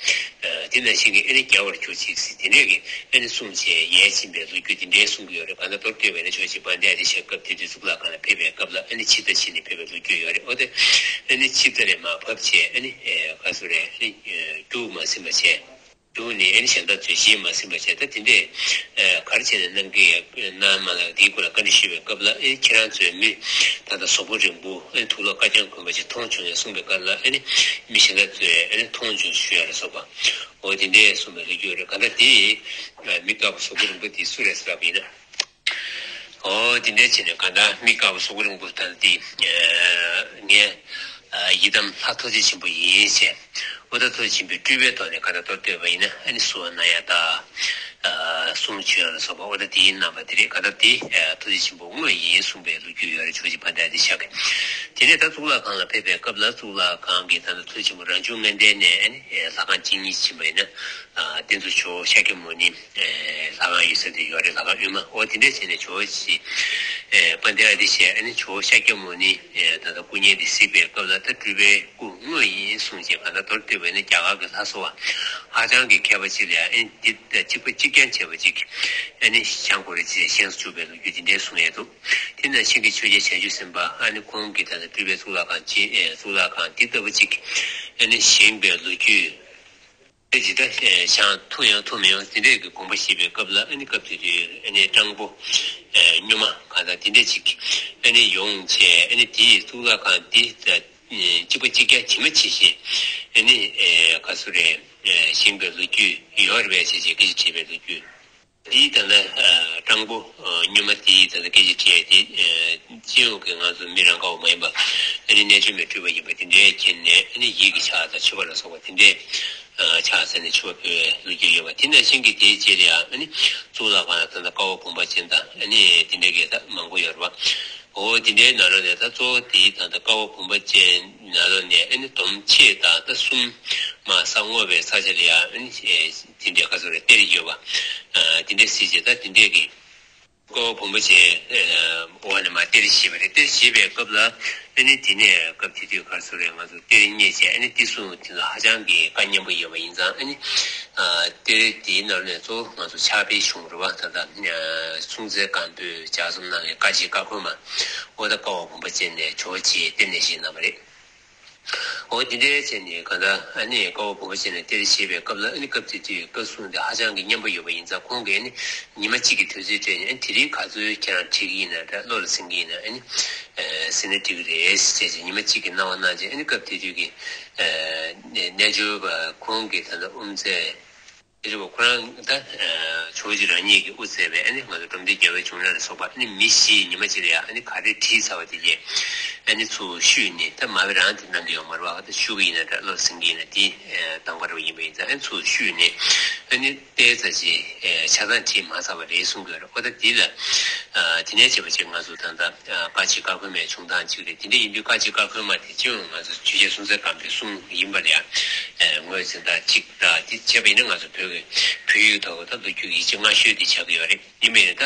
དེ་ནང་བཞིན་གྱི་ཨ་ནི་རྒྱལ་བར་གྱུར་ཅིག་ཟེར་དེ་འདྲས་ཀྱི་ཨ་ནི་གསུངས་བྱས་ཡལ་ཕྱིན་པའི་ལོ་རྒྱུས་དེ་འདྲའི་གསུང་གི་ཡོད་རེད། གང་ལྟར་མདོར་བསྡུས་པ་ཡིན་ན་ཇོ་བོ་རྗེ་དཔལ་ལྡན་ཨ་ཏི་ཤའི་སྐབས་དེ་དུས་གཙུག་ལག་ཁང་ལ་ཕེབས་པའི་སྐབས་ལ་ཨ་ནི་ཕྱི་མཐའ་ཕྱིན་ནས་ཕེབས་པའི་ལོ་རྒྱུས་ཡོད་རེད། འོ་དེ་ཨ་ནི་ཕྱི་མཐའ་ནས་མར་བབས་བྱས་ཨ་ནི་ག་ཟེར་རེད། ཨ་ནི་རྒྱུགས་མ་ཟིན་པ་བྱས། རྒྱུགས་ནས་ཨ་ནི་གཞན་དག་ཚོས་བཞེས་མ་ཟིན་པ་བྱས། ད་དེ་འདྲས་ག་རེ་བྱས་ནས་གནང་གི་ཡོད་གནང་མ་གནང་དེའི་སྐོར་ལ་བཀའ་འདྲི་ཞུས་པའི་སྐབས་ལ་ཨ་ནི་ཁྱེད་རང་ཚོས་མི་ད་ལྟ་གཟུགས་པོ་རིང་པོ་ཨ་ནི་དུག་ལོག་དཀར་རྐྱང་གོན་པ་ཅིག་མཐོང་བྱུང་ཡང་གསུངས་པའི་སྐབས་ལ་ཨ་ནི་མི་གཞན་དག་ཚོས་ཨ་ནི་མཐོང་བྱུང་ཞུ་ཡ་ལ་སོགས་པ། འོ་དེ་འདྲས་གསུངས་པའི་ལོ་རྒྱུས་རེད། གང་ལྟར་དེ་མི་དཀར་པོ་གཟུགས་པོ་རིང་པོ་དེ་སུ་རེད་ཟེར་བ་ཡིན་ན། འོ་དེ་འདྲས་བྱས་ནས་གང་ལྟར་མི་དཀར་པོ་གཟུགས་པོ་རིང་པོ་དང་དེ་ངས་ཡི་དམ་ལྷ་ཐུགས་རྗེ་ཆེན་པོ་ཡིན་ཞེས་འོ་ད་ཐུགས་རྗེ་ཆེན་པོའི་སྤྲུལ་པའི་ཐོག་ནས་གང་ལྟར་མདོར་བསྡུས་པ་ཡིན་ན་ཨ་ནི་གསོལ་བ་གནང་ཡ་ད་གསུང་ཆོས་ལ་སོགས་པ་འོ་ད་དེའི་རྣམ་པ་དེ་རེད། གང་ལྟར་དེ་ཐུགས་རྗེ་ཆེན་པོ་དངོས་ཡིན་གསུངས་པའི་ལོ་རྒྱུས་ཡོད་རེད། ཇོ་བོ་རྗེ་དཔལ་ལྡན་ཨ་ཏི་ཤ་གི། དེ་ནས་ད་གཙུག་ལག་ཁང་ལ་ཕེབས་པའི་སྐབས་ལ་གཙུག་ལག་ཁང་གི་ད་ལྟ་ཐུགས་རྗེ་ཆེན་པོ་རང་བྱུང་མངའ་སྡེ་ནས་ཨ་ནི་ལྷ་ཁང་བཅུ་གཉིས་ཕྱིན་པ་ཡིན་ན་རྟེན་གཙོ་ཇོ་བོ་ཤཱཀྱ་མུ་ནི་ལྷ་ཁང་ཡོད་ས་དེ་ཡོད་རེད། ལྷ་ཁང་དབུས་མ། འོ་དེ་འདྲས་བྱས་ནས་ཇོ་བོ་རྗེ་དཔལ་ལྡན་ཨ་ཏི་ཤས་ཨ་ནི་ཇོ་བོ་ཤཱཀྱ་མུ་ནི་ད་ལྟ་སྐུ་བརྙན་དེ་གཟིགས་པའི་སྐབས་ལ་ད་སྤྲུལ་པའི་སྐུ་དངོས་ཡིན་གསུངས་བྱས་གང་ལྟར་མདོར་བསྡུས་པ་ཡིན་ན་རྒྱ་གར་གྱི་ལྷ་བཟོ་བ་ཧ་ཅང་གི་མཁས་པ་ཅིག་ལ་ཨ་ནི་འདི་གཅིག་པ་གཅིག་རྐྱང་བྱས་པ་ཅིག་ཨ་ནི་བཞེངས་དགོས་རེད་ཅེས་བཞེངས་སུ་བཅུག་པའི་ལོ་རྒྱུས་དེ་འདྲས་གསུངས་ཡོད་འདུག་དེ་ནང་བཞིན་གྱི་ཆོས་རྒྱལ་བྱང་ཆུབ་སེམས་དཔའ་ཨ་ནི་ཁོང་གིས་ད་ལྟ་སྤྲུལ་པའི་གཙུག་ལག་ཁང་ཅིག་ཨེ་གཙུག་ལག་ཁང་འདི་ལྟ་བུ་ཅིག་ཨ་ནི་བཞེངས་པའི་ལོ་རྒྱུས་དེ་ཇི་ལྟར་བཞེངས་ཐུབ་ཡང་ཐུབ་མི་ཡོང་དེ་འདྲས་ཀྱི་དགོངས་པ་བཞེས་པའི་སྐབས་ལ་ཨ་ནི་སྐབས་དེ་དུས་ཨ་ནི་སྤྲང་པོ་ཨེ་སྨྱོན་མ་གང་དང་དེ་འདྲས་ཅིག་ཨ་ནི་ཡོང་བྱས་ཨ་ནི་དེའི་གཙུག་ལག་ཁང་འདི་གཅིག་པ་གཅིག་རྐྱང་ཇི་མ་ཇི་བཞིན་ཨ་ནི་ག་ཚོད་རེད་བཞེངས་པའི་ལོ་རྒྱུས་ཡོད་རེད་པས་ཞེས་བྱས་སྐད་ཆ་དྲིས་པའི་ལོ་རྒྱུས། དེའི་ད་ལྟ་སྤྲང་པོ་སྨྱོན་མ་དེའི་ད་ལྟ་སྐད་ཆ་དྲིས་དེ་སྤྱི་ཡོངས་ཀྱི་ང་ཚོ་མི་རང་ག་བ་མ་ཡིན་པ་ཨ་ནི་རྣལ་འབྱོར་མའི་སྤྲུལ་པ་ཡིན་པ་དེ་འདྲའི་མཁྱེན་ནས་ཨ་ནི་ཡིད་ཀྱི་ཆགས་དང་མཆོད་པ་ལ་སོགས་པ་དེ་འདྲའི་ཕྱག་འཚལ་ནས་མཆོད་པ་ཕུལ་བའི་ལོ་རྒྱུས་ཡོད་པ། དེ་ནང་བཞིན་གྱི་དེའི་རྗེས་ལ་ཡང་ཨ་ནི་གཙུག་ལག་ཁང་ལ་ད་ལྟ་ཀ་བ་བུམ་པ་ཅན་དང་ཨ་ནི་དེ་འདྲའི་གི་ད་མང་པོ་ཡོད་རེད་པ། འོ་དེ་འདྲའི་ནང་ལོགས་ནས་ད་གཙོ་བོ་དེའི་ད་ལྟ་ཀ་བ་བུམ་པ་ཅན་ནང་ལོགས་ནས་ཨ་ནི་སྡོམ་ཆེ་དང་ད་གསུམ་མ་ས་བསྔོ་བའི་ས་ཆ་ལ་ཡང་ཨ་ནི་དེ་འདྲའི་ག་ཚོད་རེད་གཏེར་ཡོད་པ། དེ་འདྲའི་གཟིགས་བྱས་ད་དེ་འདྲའི་གི་ཀ་བ་བུམ་པ་ཅན་འོག་ནས་མར་གཏེར་བཞེས་པ་རེད། གཏེར་བཞེས་པའི་སྐབས་ལ་ཨ་ནི་དེ་ནས་སྐབས་དེ་དུས་ག་ཚོད་རེད་ང་ཚོ་གཏེར་རྙེད་བྱས་ཨ་ནི་དེ་གསུང་དེ་ཚོ་ཧ་ཅང་གི་བཀའ་ཉན་པོ་ཡོད་པ་ཡིན་ཙང་ཨ་ནི་གཏེར་དེའི་ནང་ནས་གཙོ་བོ་ང་ཚོ་ཕྱག་དཔེ་བྱུང་རེད་པ། ད་ལྟ་སྲོང་བཙན་སྒམ་པོས་ལྗགས་རྩོམ་གནང་བའི་བཀའ་མཆིད་ཀ་ཁོལ་མ་འོ་ད་ཀ་བ་བུམ་པ་ཅན་ནས་ཇོ་བོ་རྗེས་གཏེར་ནས་བཞེས་གནང་བ་རེད། འོ་དེ་འདྲའི་བྱས་ནས་གང་ལྟར་ཨ་ནི་ཀ་བ་བུམ་པ་ཅན་ནས་གཏེར་བཞེས་པའི་སྐབས་ལ་ཨ་ནི་སྐབས་དེ་དུས་བཀའ་གསུང་དེ་ཧ་ཅང་གི་སྙན་པོ་ཡོད་པ་ཡིན་ཙང་ཁོང་གིས་ཨ་ནི་ཉི་མ་གཅིག་གི་དུས་ཚོད་སྤྲད་ནས་ཨ་ནི་དེ་རིང་ག་ཚོད་ཁྱེད་རང་བྲིས་ཀྱི་ཡིན་ན་འདྲ་བློ་ལ་ཟིན་གྱི་ཡིན་ན་ཨ་ནི་ཟིན་ན་འགྲིག་གི་རེད་ཟེར་བྱས་ཉི་མ་གཅིག་གི་གནང་བ་གནང་རྗེས་ཨ་ནི་སྐབས་དེ་དུས་ཀྱི་རྣལ་འབྱོར་པ་ཁོང་གིས་ད་ལྟ་དབུ་མཛད། དེ་རེད་བ། ཁོ་རང་ད་ཇོ་བོ་རྗེ་རང་ཉིད་ཀྱིས་དབུ་མཛད་པའི་ཨ་ནི་ང་ཚོ་འབྲོམ་སྟོན་རྒྱལ་བའི་འབྱུང་གནས་ལ་སོགས་པ་ཨ་ནི་མི་བཞིས་ཉི་མ་གཅིག་ལ་ཡང་ཨ་ནི་ག་རེ་བྲིས་ཚར་བ་དེ་གས་ཨ་ནི་ཚུར་བཤུས་ནས་ད་མ་བི་རང་དེ་གནང་གི་ཡོད་མ་རེད་བ། ད་བཤུ་གི་ཡིན་ན་འདྲ་བློ་ཟིན་གི་ཡིན་ན་དེ་དང་པོ་རེ་བ་ཡིན་པ་ཡིན་ཙང་ཨ་ནི་ཚུར་བཤུས་ནས་ཨ་ནི་ཏོག་ཙམ་ཅིག་ཆ་ཚང་བྲིས་མ་ཚར་བ་རེད་གསུང་གི་ཡོད་རེད། ཨོ་ད་དེ་ལ་དེ་ནས་བྱས་པ་ཅིག་ང་ཚོ་ད་ལྟ་བཀའ་མཆིད་ཀ་ཁོལ་མའི་བྱུང་སྟངས་གཅིག་རེད། དེ་འདྲ་ཡིན་དུས་བཀའ་མཆིད་ཀ་ཁོལ་མ་དེ་སྤྱི་ཡོངས་ང་ཚོ་ཆོས་རྒྱལ་སྲོང་བཙན་སྒམ་པོའི་གསུང་ཡིན་པ་ལ་ཡང་ངོས་འཛིན་སྟངས་གཅིག་དང་དེ་བྱས་པ་ཡིན་ན་ང་ཚོ་བོད་ཀྱི་བོད་ཡིག་ཐོག་ད་ལོ་རྒྱུས་ཡིག་ཆ་སྔ་ཤོས་དེ་ཆགས་ཀྱི་ཡོད་རེད། ཡིན་པ་ཡིན་ན་ད་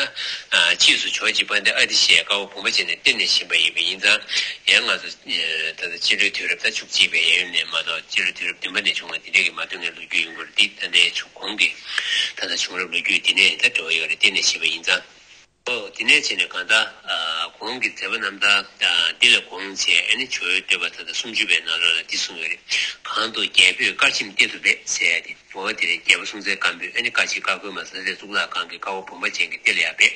ཕྱིས་སུ་ཇོ་བོ་རྗེ་དཔལ་ལྡན་ཨ་ཏི་ཤས་ཀ་བ་བུམ་པ་ཅན་ནས་གཏེར་ནས་བཞེངས་པ་ཡིན་པ་ཡིན་ཙང་ཡང་ང་ཚོ་ད་ལྟ་སྤྱི་ལོའི་དུས་རབས་ད་བཅུ་གཅིག་པའི་གཡས་གཡོན་ནས་མ་གཏོགས་སྤྱི་ལོའི་དུས་རབས་བདུན་པ་ནས་བྱུང་བ་དེ་འདྲས་ཀྱི་མ་ཐོན་མཁན་ལོ་རྒྱུས་ཡིན་དགོས་རེད། འདི་ད་ལྟའི་གོང་གི་ད་ལྟ་བྱུང་རབས་ལོ་རྒྱུས་དེ་ནས་ད་འབྲེལ་བ་ཡོད་རེད། གཏེར་ནས་བཞེངས་པ་ཡིན་ཙང་། ཨོ་དེ་ནས་བྱས་ནས་གང་ལྟར་གོང་གི་མཛད་པ་རྣམ་ཐར་འདི་ལས་དགོངས་བྱས་ཨ་ནི་ཇོ་བོའི་བསྟོད་པ་ད་ལྟ་སུམ་ཅུ་པའི་ནང་ལོགས་ལ་འདི་གསུངས་ཡོད་རེད། གང་དུ་རྒྱལ་པོས་སྐར་ཆེན་གཏེར་དུ་སྦས་ཟེར་ཡ་དེ། འོ་དེ་རེད། རྒྱལ་པོ་སྲོང་བཙན་སྒམ་པོས་ཨ་ནི་བཀའ་མཆིད་ཀ་ཁོལ་མ་ཟེར་ཏེ་གཙུག་ལག་ཁང་གི་ཀ་བ་བུམ་པ་ཅན་གྱི་གཏེར་ལ་ཡར་སྦས།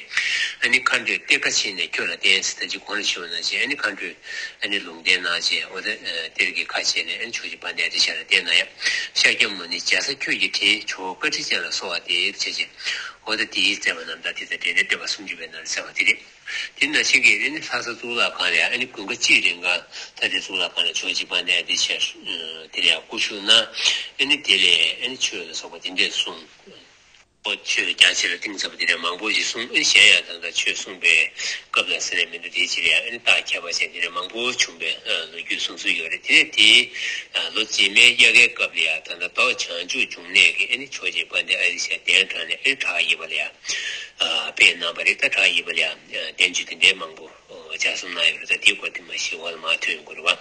ཨ་ནི་མཁའ་འགྲོས་གཏེར་ཁ་ཕྱེ་ནས་ཁྱོད་ལ་བསྟན་ཟེར་ད་ཅི་གོང་ལ་ཞུས་པ་ནང་བཞིན་ཨ་ནི་མཁའ་འགྲོས་ཨ་ནི་ལུང་བསྟན་གནང་བྱས་འོ་དེ་གཏེར་གྱི་ཁ་ཕྱེ་ནས་ཨ་ནི་ཇོ་བོ་རྗེ་དཔལ་ལྡན་ཨ་ཏི་ཤ་ལ་བསྟན་ན་ཡང་ཤཱཀྱ་མུ་ནི་རྒྱ་བཟའ་ཁྱོད་ཀྱི་དྲིན་ཇོ་བོ་བཀའ་དྲིན་ཅན་ལ་གསོལ་བ་འདེབས་བྱས་བྱས། འོ་ད་དེའི་མཛད་པ་རྣམ་ཐར་དེ་ཚོ་འབྲེལ་ནས་བསྟོད་པ་སུམ་ཅུ་པའི་ནང་ལ་གསལ་བ་དེ་རེད། དེ་ནང་བཞིན་གྱི་ཨ་ནི་ལྷ་ས་གཙུག་ལག་ཁང་ལ་ཨ་ནི་དགུན་ཁ་གཅིག་རིང་ག་ད་དེ་གཙུག་ལག་ཁང་ལ་ཇོ་བོ་རྗེ་དཔལ་ལྡན་ཨ་ཏི་ཤ་དེ་ལ་ཡང་སྐུ་བཞུགས་གནང་། ཨ་ནི་དེ་ལས་ཨ་ནི་ཆོས་ལ་སོགས་པ་དེ་འདྲས་གསུངས། ཨོ་ཆོས་རྒྱ་ཆེ་ལ་གཏིང་ཟབ་པ་དེ་འདྲས་མང་པོ་ཞིག་གསུངས། ཨ་ནི་གཞན་ཡང་ད་ལྟ་ཆོས་གསུངས་པའི་སྐབས་ལ་ཟེར་ནས་མི་འདུག་དེའི་ཕྱིར་ཡང་ཨ་ནི་རྟགས་ཁྱད་པར་ཅན་དེ་འདྲས་མང་པོ་བྱུང་བའི་ལོ་རྒྱུས་གསུང་སྲོལ་ཡོད་རེད། དེ་ནས་དེའི་ལོ་རྗེས་མའི་དབྱར་ཁའི་སྐབས་ལ་ཡང་ད་ལྟ་ཟླ་བ་བྱང་ཆུབ་འབྱུང་གནས་ཀྱི་ཨ་ནི་ཇོ་བོ་རྗེ་དཔལ་ལྡན་ཨ་ཏི་ཤ་གདན་དྲངས་ནས་ཨ་ནི་བྲག་གཡས་པ་ལ་ཡང་སྦས་གནང་བ་རེད། ད་བྲག་གཡས་པ་ལ་ཡང་བསྟན་བཅོས་དེ་འདྲའི་མང་པོ་ ལྗགས་རྩོམ་གནང་ཡོད་རེད། ད་དེའི་སྐོར་དེ་མ་ཤེས་པ་ལ་མ་ཐོན་ཡོང་གི་རེད་བ།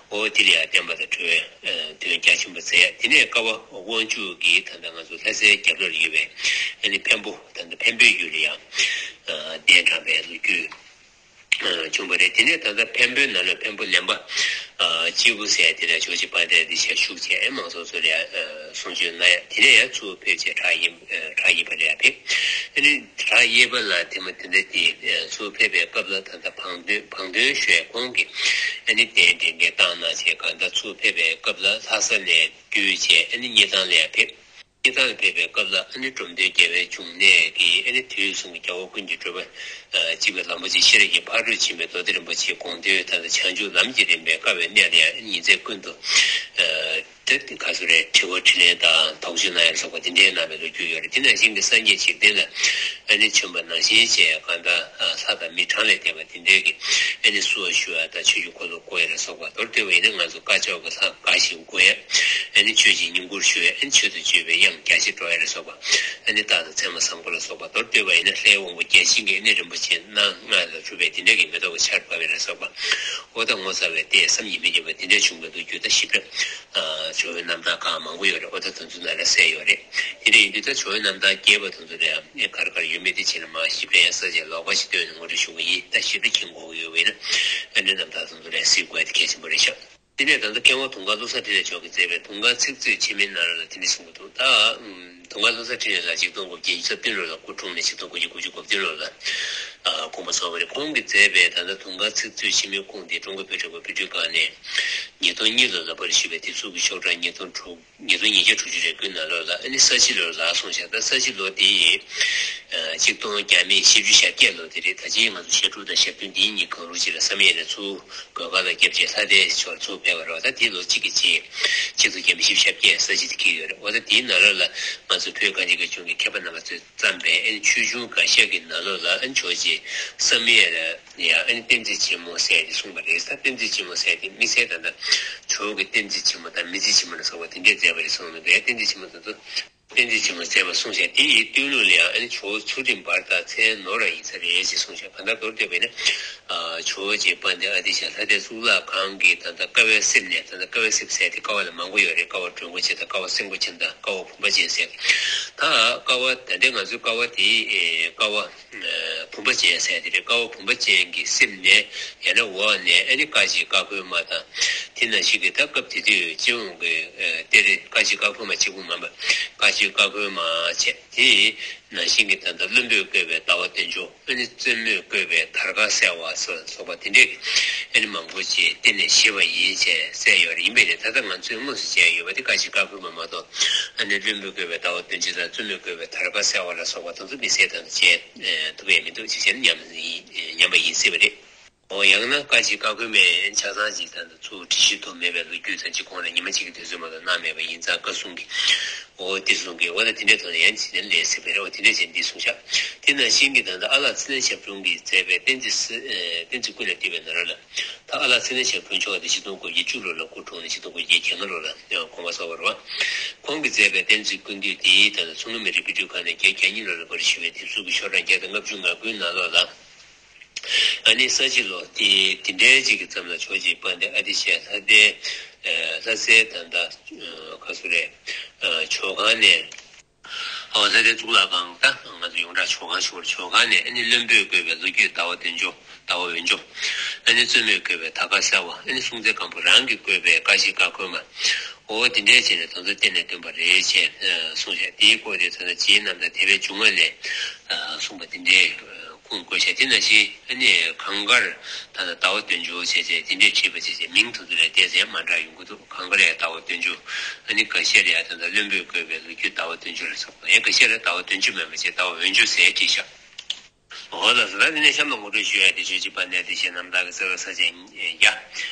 འོ་དེ་ལ་ཡང་བསྟན་པ་དང་འགྲོ་བའི་དོན་རྒྱ་ཆེན་པོ་མཛད་ཡ། དེ་ནས་ཀ་བ་དབང་ཕྱུག་གིས་ད་ལྟ་ང་ཚོ་ལྷ་སའི་རྒྱབ་ལ་ཡོད་པའི་ཨ་ནི་འཕན་པོ། ད་ལྟ་འཕན་པོའི་ཡུལ་ལ་ཡང་གདན་དྲངས་པའི་ལོ་རྒྱུས་བྱུང་བ་རེད། དེ་ནས་ད་ལྟ་འཕན་པོའི་ནང་ལ་འཕན་པོ་ལེན་པ་སྐྱེས་བུ་ཟེར་དེ་ལ་ཇོ་བོ་རྗེ་དཔལ་ལྡན་འདི་ཞལ་བཞུགས་བྱས། མང་ཚོགས་ཚོ་ལ་གསུང་ཆོས་གནང་ཡ། དེ་ནས་ཡང་ཚུར་ཕེབས་བྱས་བྲག་གཡས་བྲག་གཡས་པ་ལ་ཡང་ཕེབས། ཨ་ནི་བྲག་གཡས་པ་ལ་དེ་མ་དེ་འདྲ་དེ་ཚུར་ཕེབས་པའི་སྐབས་ལ་ད་ལྟ་བང་སྟོན་བང་སྟོན་ཞུ་ཡ་ཁོང་གིས་ཨ་ནི་གདན་འདྲེན་མཁན་བཏང་གནང་བྱས། གང་ལྟར་ཚུར་ཕེབས་པའི་སྐབས་ལ་ལྷ་ས་ནས་བརྒྱུད་བྱས་ཨ་ནི་སྙེ་ཐང་ལ་ཡང་ཕེབས། སྙེ་ཐང་ལ་ཕེབས་པའི་སྐབས་ལ་ཨ་ནི་འབྲོམ་སྟོན་རྒྱལ་བའི་འབྱུང་གནས་ཀྱིས་ཨ་ནི་དུས་གསུམ་གྱི་རྒྱལ་བ་ཀུན་གྱི་སྤྲུལ་པ་གཅིག་པའི་ལམ་པོ་ཆེ་ཤེས་རབ་ཀྱི་ཕ་རོལ་ཕྱིན་པའི་མདོ་སྡེ་རིན་པོ་ཆེའི་དགོངས་དོན་ད་ལྟ་བྱང་ཆུབ་ལམ་གྱི་རིམ་པའི་དཀའ་བའི་གནས་ལ་ཡང་ཨ་ནི་ཉིན་མཚན་ཀུན་ཏུ་དེ་ག་ཚོད་རེད། དྲི་བ་དྲིས་ལན་དང་དོགས་གཅོད་གནང་ཡ་ལ་སོགས་པ་དེ་འདྲའི་གནང་བའི་ལོ་རྒྱུས་ཡོད་རེད། དེ་ནང་བཞིན་གྱི་སངས་རྒྱས་འཇིག་རྟེན་ལ་ཨ་ནི་བྱོན་པ་ནང་བཞིན་བྱས་གང་ལྟར་ལྷ་དང་མི་གྲངས་ལས་འདས་པ་དེ་འདྲའི་གི་ཨ་ནི་བསུ་བ་ཞུ་ཡ་དང་ཆོས་ཀྱི་འཁོར་ལོ་བསྐོར་ཡ་ལ་སོགས་པ། མདོར་བསྡུས་པ་ཡིན་ན་ང་ཚོ་བཀའ་ཆོས་ཀྱི་ལྷ་དགའ་ཞིང་དགོངས་ཡ། ཨ་ནི་ཆོས་ཀྱི་བསྙེན་བཀུར་ཞུ་ཡ། ཨ་ནི་ཆོས་དང་བཅས་པའི་དབྱངས་རྒྱ་ཆེར་སྒྲོག་ཡ་ལ་སོགས་པ། ཨ་ནི་རྟགས་དང་མཚན་མ་བཟང་པོ་ལ་སོགས་པ། མདོར་བསྡུས་པ་ཡིན་ན་ལྷའི་དབང་པོ་བརྒྱ་བྱིན་གྱིས་ཨ་ནི་རིན་པོ་ཆེ་སྣ་ལྔ་ལ་གྲུབ་པའི་དེ་འདྲ་གི་མེ་ཏོག་གི་ཆར་བབས་ཡ་ལ་སོགས་པ། འོ་ད་ངོ་མཚར་བའི་ལྟས་བསམ་གྱིས་མི་ཁྱབ་པ་དེ་འདྲ་བྱུང་བའི་ལོ་རྒྱུས་ད་ཞིབ་ཕྲ་ཇོ་བོའི་རྣམ་ཐར་སྒང་མང་པོ་ཡོད་རེད། འོ་ད་དེ་ཚོ་ནང་ལ་གསལ་ཡོད་རེད། དེ་འདྲ་ཡིན་དུས་ད་ཇོ་བོའི་རྣམ་ཐར་རྒྱས་པ་དེ་ཚོ་ལ་ཡང་ག་རེ་ག་རེ་ཡོད་མེད་དེ་བྱས་ན་མ་ཞིབ་ཕྲ་ཡང་ས་ཆ་ལོགས་ཀ་ཞིག་བཏོན་ནས་ངོ་སྤྲོད་ཞུ་གི་ཡིན། ད་ཞིབ་ཕྲ་མཁྱེན་དགོས་ཀྱི་ཡོད་པ་ཡིན་ན་ཨ་ནི་རྣམ་ཐར་དེ་ཚོ་ལ་ཡང་གཟིགས་དགོས་ཡ་དེ་གལ་ཆེན་པོ་རེད་ཤག་དེ་ནས་ད་ལྟ་མཁས་དབང་དུང་དཀར་བློ་བཟང་འཕྲིན་ལས་མཆོག་གིས་མཛད་པའི་དུང་དཀར་ཚིག་མཛོད་ཆེན་མོའི་ནང་ལ་དེ་འདྲ་གསུངས་ཀྱི་འདུག་ད་དུང་དཀར་བློ་བཟང་འཕྲིན་ལས་ལགས་ཆིག་སྟོང་དགུ་བརྒྱ་བརྒྱད་ཅུ་གྱ་བདུན་ལོ་ལ་སྐུ་འཁྲུངས་ནས་ཆིག་སྟོང་དགུ་བརྒྱ་དགུ་བཅུ་གོ་བདུན་ལོ་ལ་དགོངས་པ་རྫོགས་པ་རེད། ཁོང་གིས་མཛད་པའི་ད་ལྟ་དུང་དཀར་ཚིག་མཛོད་ཆེན་མོའི་ཁུངས་དེ་ཀྲུང་གོ་བོད་ཀྱི་བོད་ཁང་ནས་ཉིས་སྟོང་གཉིས་ལོ་ལ་པར་ཞུས་པའི་དེབ་གཟུགས་ཀྱི་ཤོག་གྲངས་ཉིས་སྟོང་དྲུག་ཉིས་སྟོང་ཉིས་བརྒྱ་དྲུག་ཅུ་རེ་དགུའི་ནང་ལོགས་ལ་ཨ་ནི་ས་བྱི་ལོར་ལགས་གསུངས་ཤག་ད་ས་བྱི་ལོ་དེ་ཡི་ཆིག་སྟོང་བརྒྱ་མེད་བཞི་བཅུ་ཞེ་བརྒྱད་ལོ་དེ་རེད། ད་ཅི་ང་ཚོ་ཞེ་དྲུག་དང་ཞེ་བདུན་འདིའི་ཉིན་གང་རུང་ཅིག་ལ་བསམ་ཡས་ནས་ཚུར་སྒོས་ཁ་ལ་བརྒྱབ་རྗེས་ལྷ་ལྡན་ཕྱོགས་ཚུར་ཕེབས་པ་རེད་བ། ད་དེའི་ལོ་གཅིག་གི་རྗེས་ཆིག་སྟོང་བརྒྱ་མེད་བཞི་བཅུ་ཞེ་བརྒྱད་ས་བྱི་དེ་འཁེལ་ཡོད་རེད། འོ་ད་དེའི་ནང་ལོགས་ལ་ང་ཚོ་བོད་གངས་ཅན་གྱི་ལྗོངས་ཀྱི་མཁས་པ་རྣམ་པ་ཚོས་བརྩམས་པའི་ཨ་ནི་ཆོས་འབྱུང་འགའ་ཤས་ཀྱི་ནང་ལོགས་ལ་ཨ་ནི་ཇོ་བོ་རྗེ་བསམ་ཡས་ལ་ཡང་ཨ་ནི་བསྟན་འཛིན་ཆེན་མོ་ཟེར་ཏེ་གསུངས་པ་རེད། ད་བསྟན་འཛིན་ཆེན་མོ་ཟེར་ཏེ་དམིགས་བསལ་ད་ལྟ་ཇོ་བོ་གི་བསྟན་འཛིན་ཆེན་མོ་དང་མི་ཚེ་ཆེན་མོ་ལ་སོགས་པ་དེ་འདྲས་མཛད་པ་རེད་གསུངས་ནས། བསྟན་འཛིན་ཆེན་མོ་དེ་ཚོ་བསྟན་འཛིན་ཆེན་མོ་མཛད་པ་གསུངས་ཤག་དེ་ཡི་སྟོད་ལུགས་ལ་ཡང་ཨ་ནི་ཇོ་བོ་ཚུལ་ཁྲིམས་འབར་དང་མཚན་ནོར་བ་ཡིན་ས་རེད་ཅེས་གསུངས་ཤག་གང་ལྟར་མདོར་བསྡུས་པ་ཡིན་ན། ཇོ་བོ་རྗེ་དཔལ་ལྡན་ཨ་ཏི་ཤ་ལྷ་ལྡན་གཙུག་ལག་ཁང་གི་ད་ལྟ་ཀ་བའི་གསེབ་ནས། ད་ལྟ་ཀ་བའི་གསེབ་ཟེར་དེ་ཀ་བ་ལ་མང་པོ་ཡོད་རེད། ཀ་བ་སྒྲོན་མགོ་ཅན་དང་ཀ་བ་སེང་མགོ་ཅན་དང་ཀ་བ་བུམ་པ་ཅན་ཟེར། ད་ཀ་བ་ད་ལྟ་ང་ཚོའི་ཀ་བ་དེ་ཀ་བ་བུམ་པ་ཅན་ཟེར་དེ་རེད། ཀ་བ་བུམ་པ་ཅན་གྱི་གསེབ་ནས་ཡང་ན་འོག་ནས་ཨ་ནི་བཀའ་བཞིན་བཀའ་འཁོར་མ་དང་། དེ་ནང་བཞིན་གྱི་ད་སྐབས་དེ་དུས་སྤྱི་ཡོངས་ཀྱི་གཏེར་བཀའ་བཞིན་བཀའ་འཁོར་མ་གཅིག་པུ་མིན་པ། བཀའ་བཞིན་བཀའ་འཁོར་མ་བྱས། དེ་ནང་བཞིན་གྱི་ད་ལྟ་བློན་པོས་བཀོད་པའི་ཟླ་བ་དོན་གྲུབ། ཨ་ནི་བཙུན་མོས་བཀོད་པའི་དར་དཀར་གསལ་བ་སོགས་པ་དེ་འདྲས་ཀྱི་ཨ་ནི་མང་པོ་ཅིག་གཏེར་ནས་བཞེས་པ་ཡིན་ཅེས་གསལ་ཡོད་རེད། ཡིན་པས་ནི་ད་ལྟ་ང་ཚོས་དངོས་སུ་མཇལ་ཡོད་པ་དེ་བཀའ་བཞིན་བཀའ་འཁོར་མ་མ་གཏོགས། ཨ་ནི་བློན་པོས་བཀོད་པའི་ཟླ་བ་དོན་གྲུབ་དང་བཙུན་མོས་བཀོད་པའི་དར་དཀར་གསལ་བ་ལ་སོགས་པ་དེ་ཚོ་དམིགས་བསལ་དང་མཇལ་ཐུབ་ཡས་མི་འདུག་ཅེས་བཤད་ན་ཉམས་ཡིན་ཉམས་པ་ཡིན་སྲིད་པ་རེད། འོ་ཡང་ན་བཀའ་བཞིན་བཀའ་འཁོར་མའི་ཆ་ཚང་ཅིག་ད་ལྟ་ཚུར་བྲིས་གཞི་ཐོབ་མེད་པའི་ལོ་རྒྱུས་ཙམ་ཅིག་ཁོང་ལ་ཉི་མ་གཅིག་གི་དུས་ཚོད་མ་གཏོགས་གནང་མེད་པ་ཡིན་ཙང་བཀའ་གསུང་གི། འོ་དེ་གསུང་གི། འོ་ད་དེ་འདྲའི་ཐོག་ནས་ཡང་ཅི་ནས་ལས་སྲིད་པའི་རེ་བ་དེ་འདྲ་བྱས་འདི་གསུངས་ཤག་དེ་ནང་བཞིན་གྱི་ད་ལྟ་ཨ་ལགས་ཚེ་བརྟན་ཞབས་དྲུང་གིས་མཛད་པའི་བསྟན་འཛིན་སྲི་ཨེ་བསྟན་འཛིན་ཀུན་ལས་བཏུས་པའི་ནང་ལོགས་ལ། ད་ཨ་ལགས་ཚེ་བརྟན་ཞབས་དྲུང་མཆོག་དེ་ཆིག་སྟོང་དགུ་བརྒྱ་བཅུ་ལོ་ལ་སྐུ་འཁྲུངས་ནས་ཆིག་སྟོང་དགུ་བརྒྱ་གྱ་ལྔ་ལོ་ལ་དགོངས་པ་རྫོགས་པ་རེད་བ། ཁོང་གིས་མཛད་པའི་བསྟན་འཛིན་ཀུན་བཏུས་དེ་ད་ལྟ་མཚོ་སྔོན་མི་རིགས་དཔེ་སྐྲུན་ཁང་ནས་བརྒྱད་བརྒྱ་གྱ་གཉིས་ལོ་ལ་པར་ཞུས་པའི་དེབ་གཟུགས་ཀྱི་ཤོག་གྲངས་བརྒྱ་དང་ལྔ་བཅུ་ང་དགུའི་ནང་ལོགས་ལ། ཨ་ནི་ས་བྱི་ལོ་དེ་དེ་འདྲའི་ཅིག་གི་མཚམས་ལ་ཇོ་བོ་རྗེ་དཔལ་ལྡན་ཨ་ཏི་ཤའི་ལྷ་ལྡན་ལྷ་སའི་ད་ལྟ་ག་སུ་རེད། ཇོ་ཁང་ནས། ཨོ་ལྷ་ལྡན་གཙུག་ལག་ཁང་། ད་ང་ཚོ་ཡོངས་གྲགས་ཇོ་ཁང་ཞུ་བར། ཇོ་ཁང་ནས་ཨ་ནི་བློན་པོས་བཀོད་པའི་ལོ་རྒྱུས་ཟླ་བ་དོན་གྲུབ། ཟླ་བ་འོད་འབྱུང་། ཨ་ནི་བཙུན་མོས་བཀོད་པའི་དར་དཀར་གསལ་བ། ཨ་ནི་སྲོང་བཙན་སྒམ་པོ་རང་གིས་བཀོད་པའི་བཀའ་བཞིན་བཀའ་འཁོར་མ། འོ་དེ་འདྲའི་བྱས་ནས་དོན་དུ་གཏེར་ནས་བཏོན་པ་རེད་ཅེས་གསུངས་བྱས། དེའི་སྐོར་དེ་ད་ལྟ་རྗེའི་རྣམ་ཐར་དད་པའི་འབྱུང་བ་ལས་གསུངས་པ་དེ་འདྲའི་ཁུངས་བཀོད་བྱས། དེ་ནང་བཞིན་ཨ་ནི་གངས་དཀར་ད་ལྟ་ཟླ་བ་དོན་གྲུབ་བྱས་བྱས་དེ་འདྲའི་བྲིས་པ་བྱས་བྱས་མིང་དེ་ཚོ་ལ་བལྟས་ཚེ་མ་འདྲ་ཡོང་གི་འདུག་གངས་དཀར་ཡང་ཟླ་བ་དོན་གྲུབ། ཨ་ནི་འགའ་ཤས་ལ་ཡང་ད་ལྟ་བློན་པོས་བཀོད་པའི་ལོ་རྒྱུས་ཟླ་བ་དོན་གྲུབ་ལ་སོགས་པ། ཡང་འགའ་ཤས་ལ་ཟླ་བ་དོན་གྲུབ་མིན་པ་བྱས་ཟླ་བ་འོད་འབྱུང་ཟེར་བྲིས་ཤག་འོ་ལགས་སོ། ད་དེ་ནས་གཤམ་ལ་ངོ་སྤྲོད་ཞུ་ཡ་དེ་ཇོ་བོ་རྗེ་དཔལ་ལྡན་ཨ་ཏི་ཤའི་རྣམ་ཐར་གྱི་རྩ་བའི་ས་བཅད་བརྒྱ།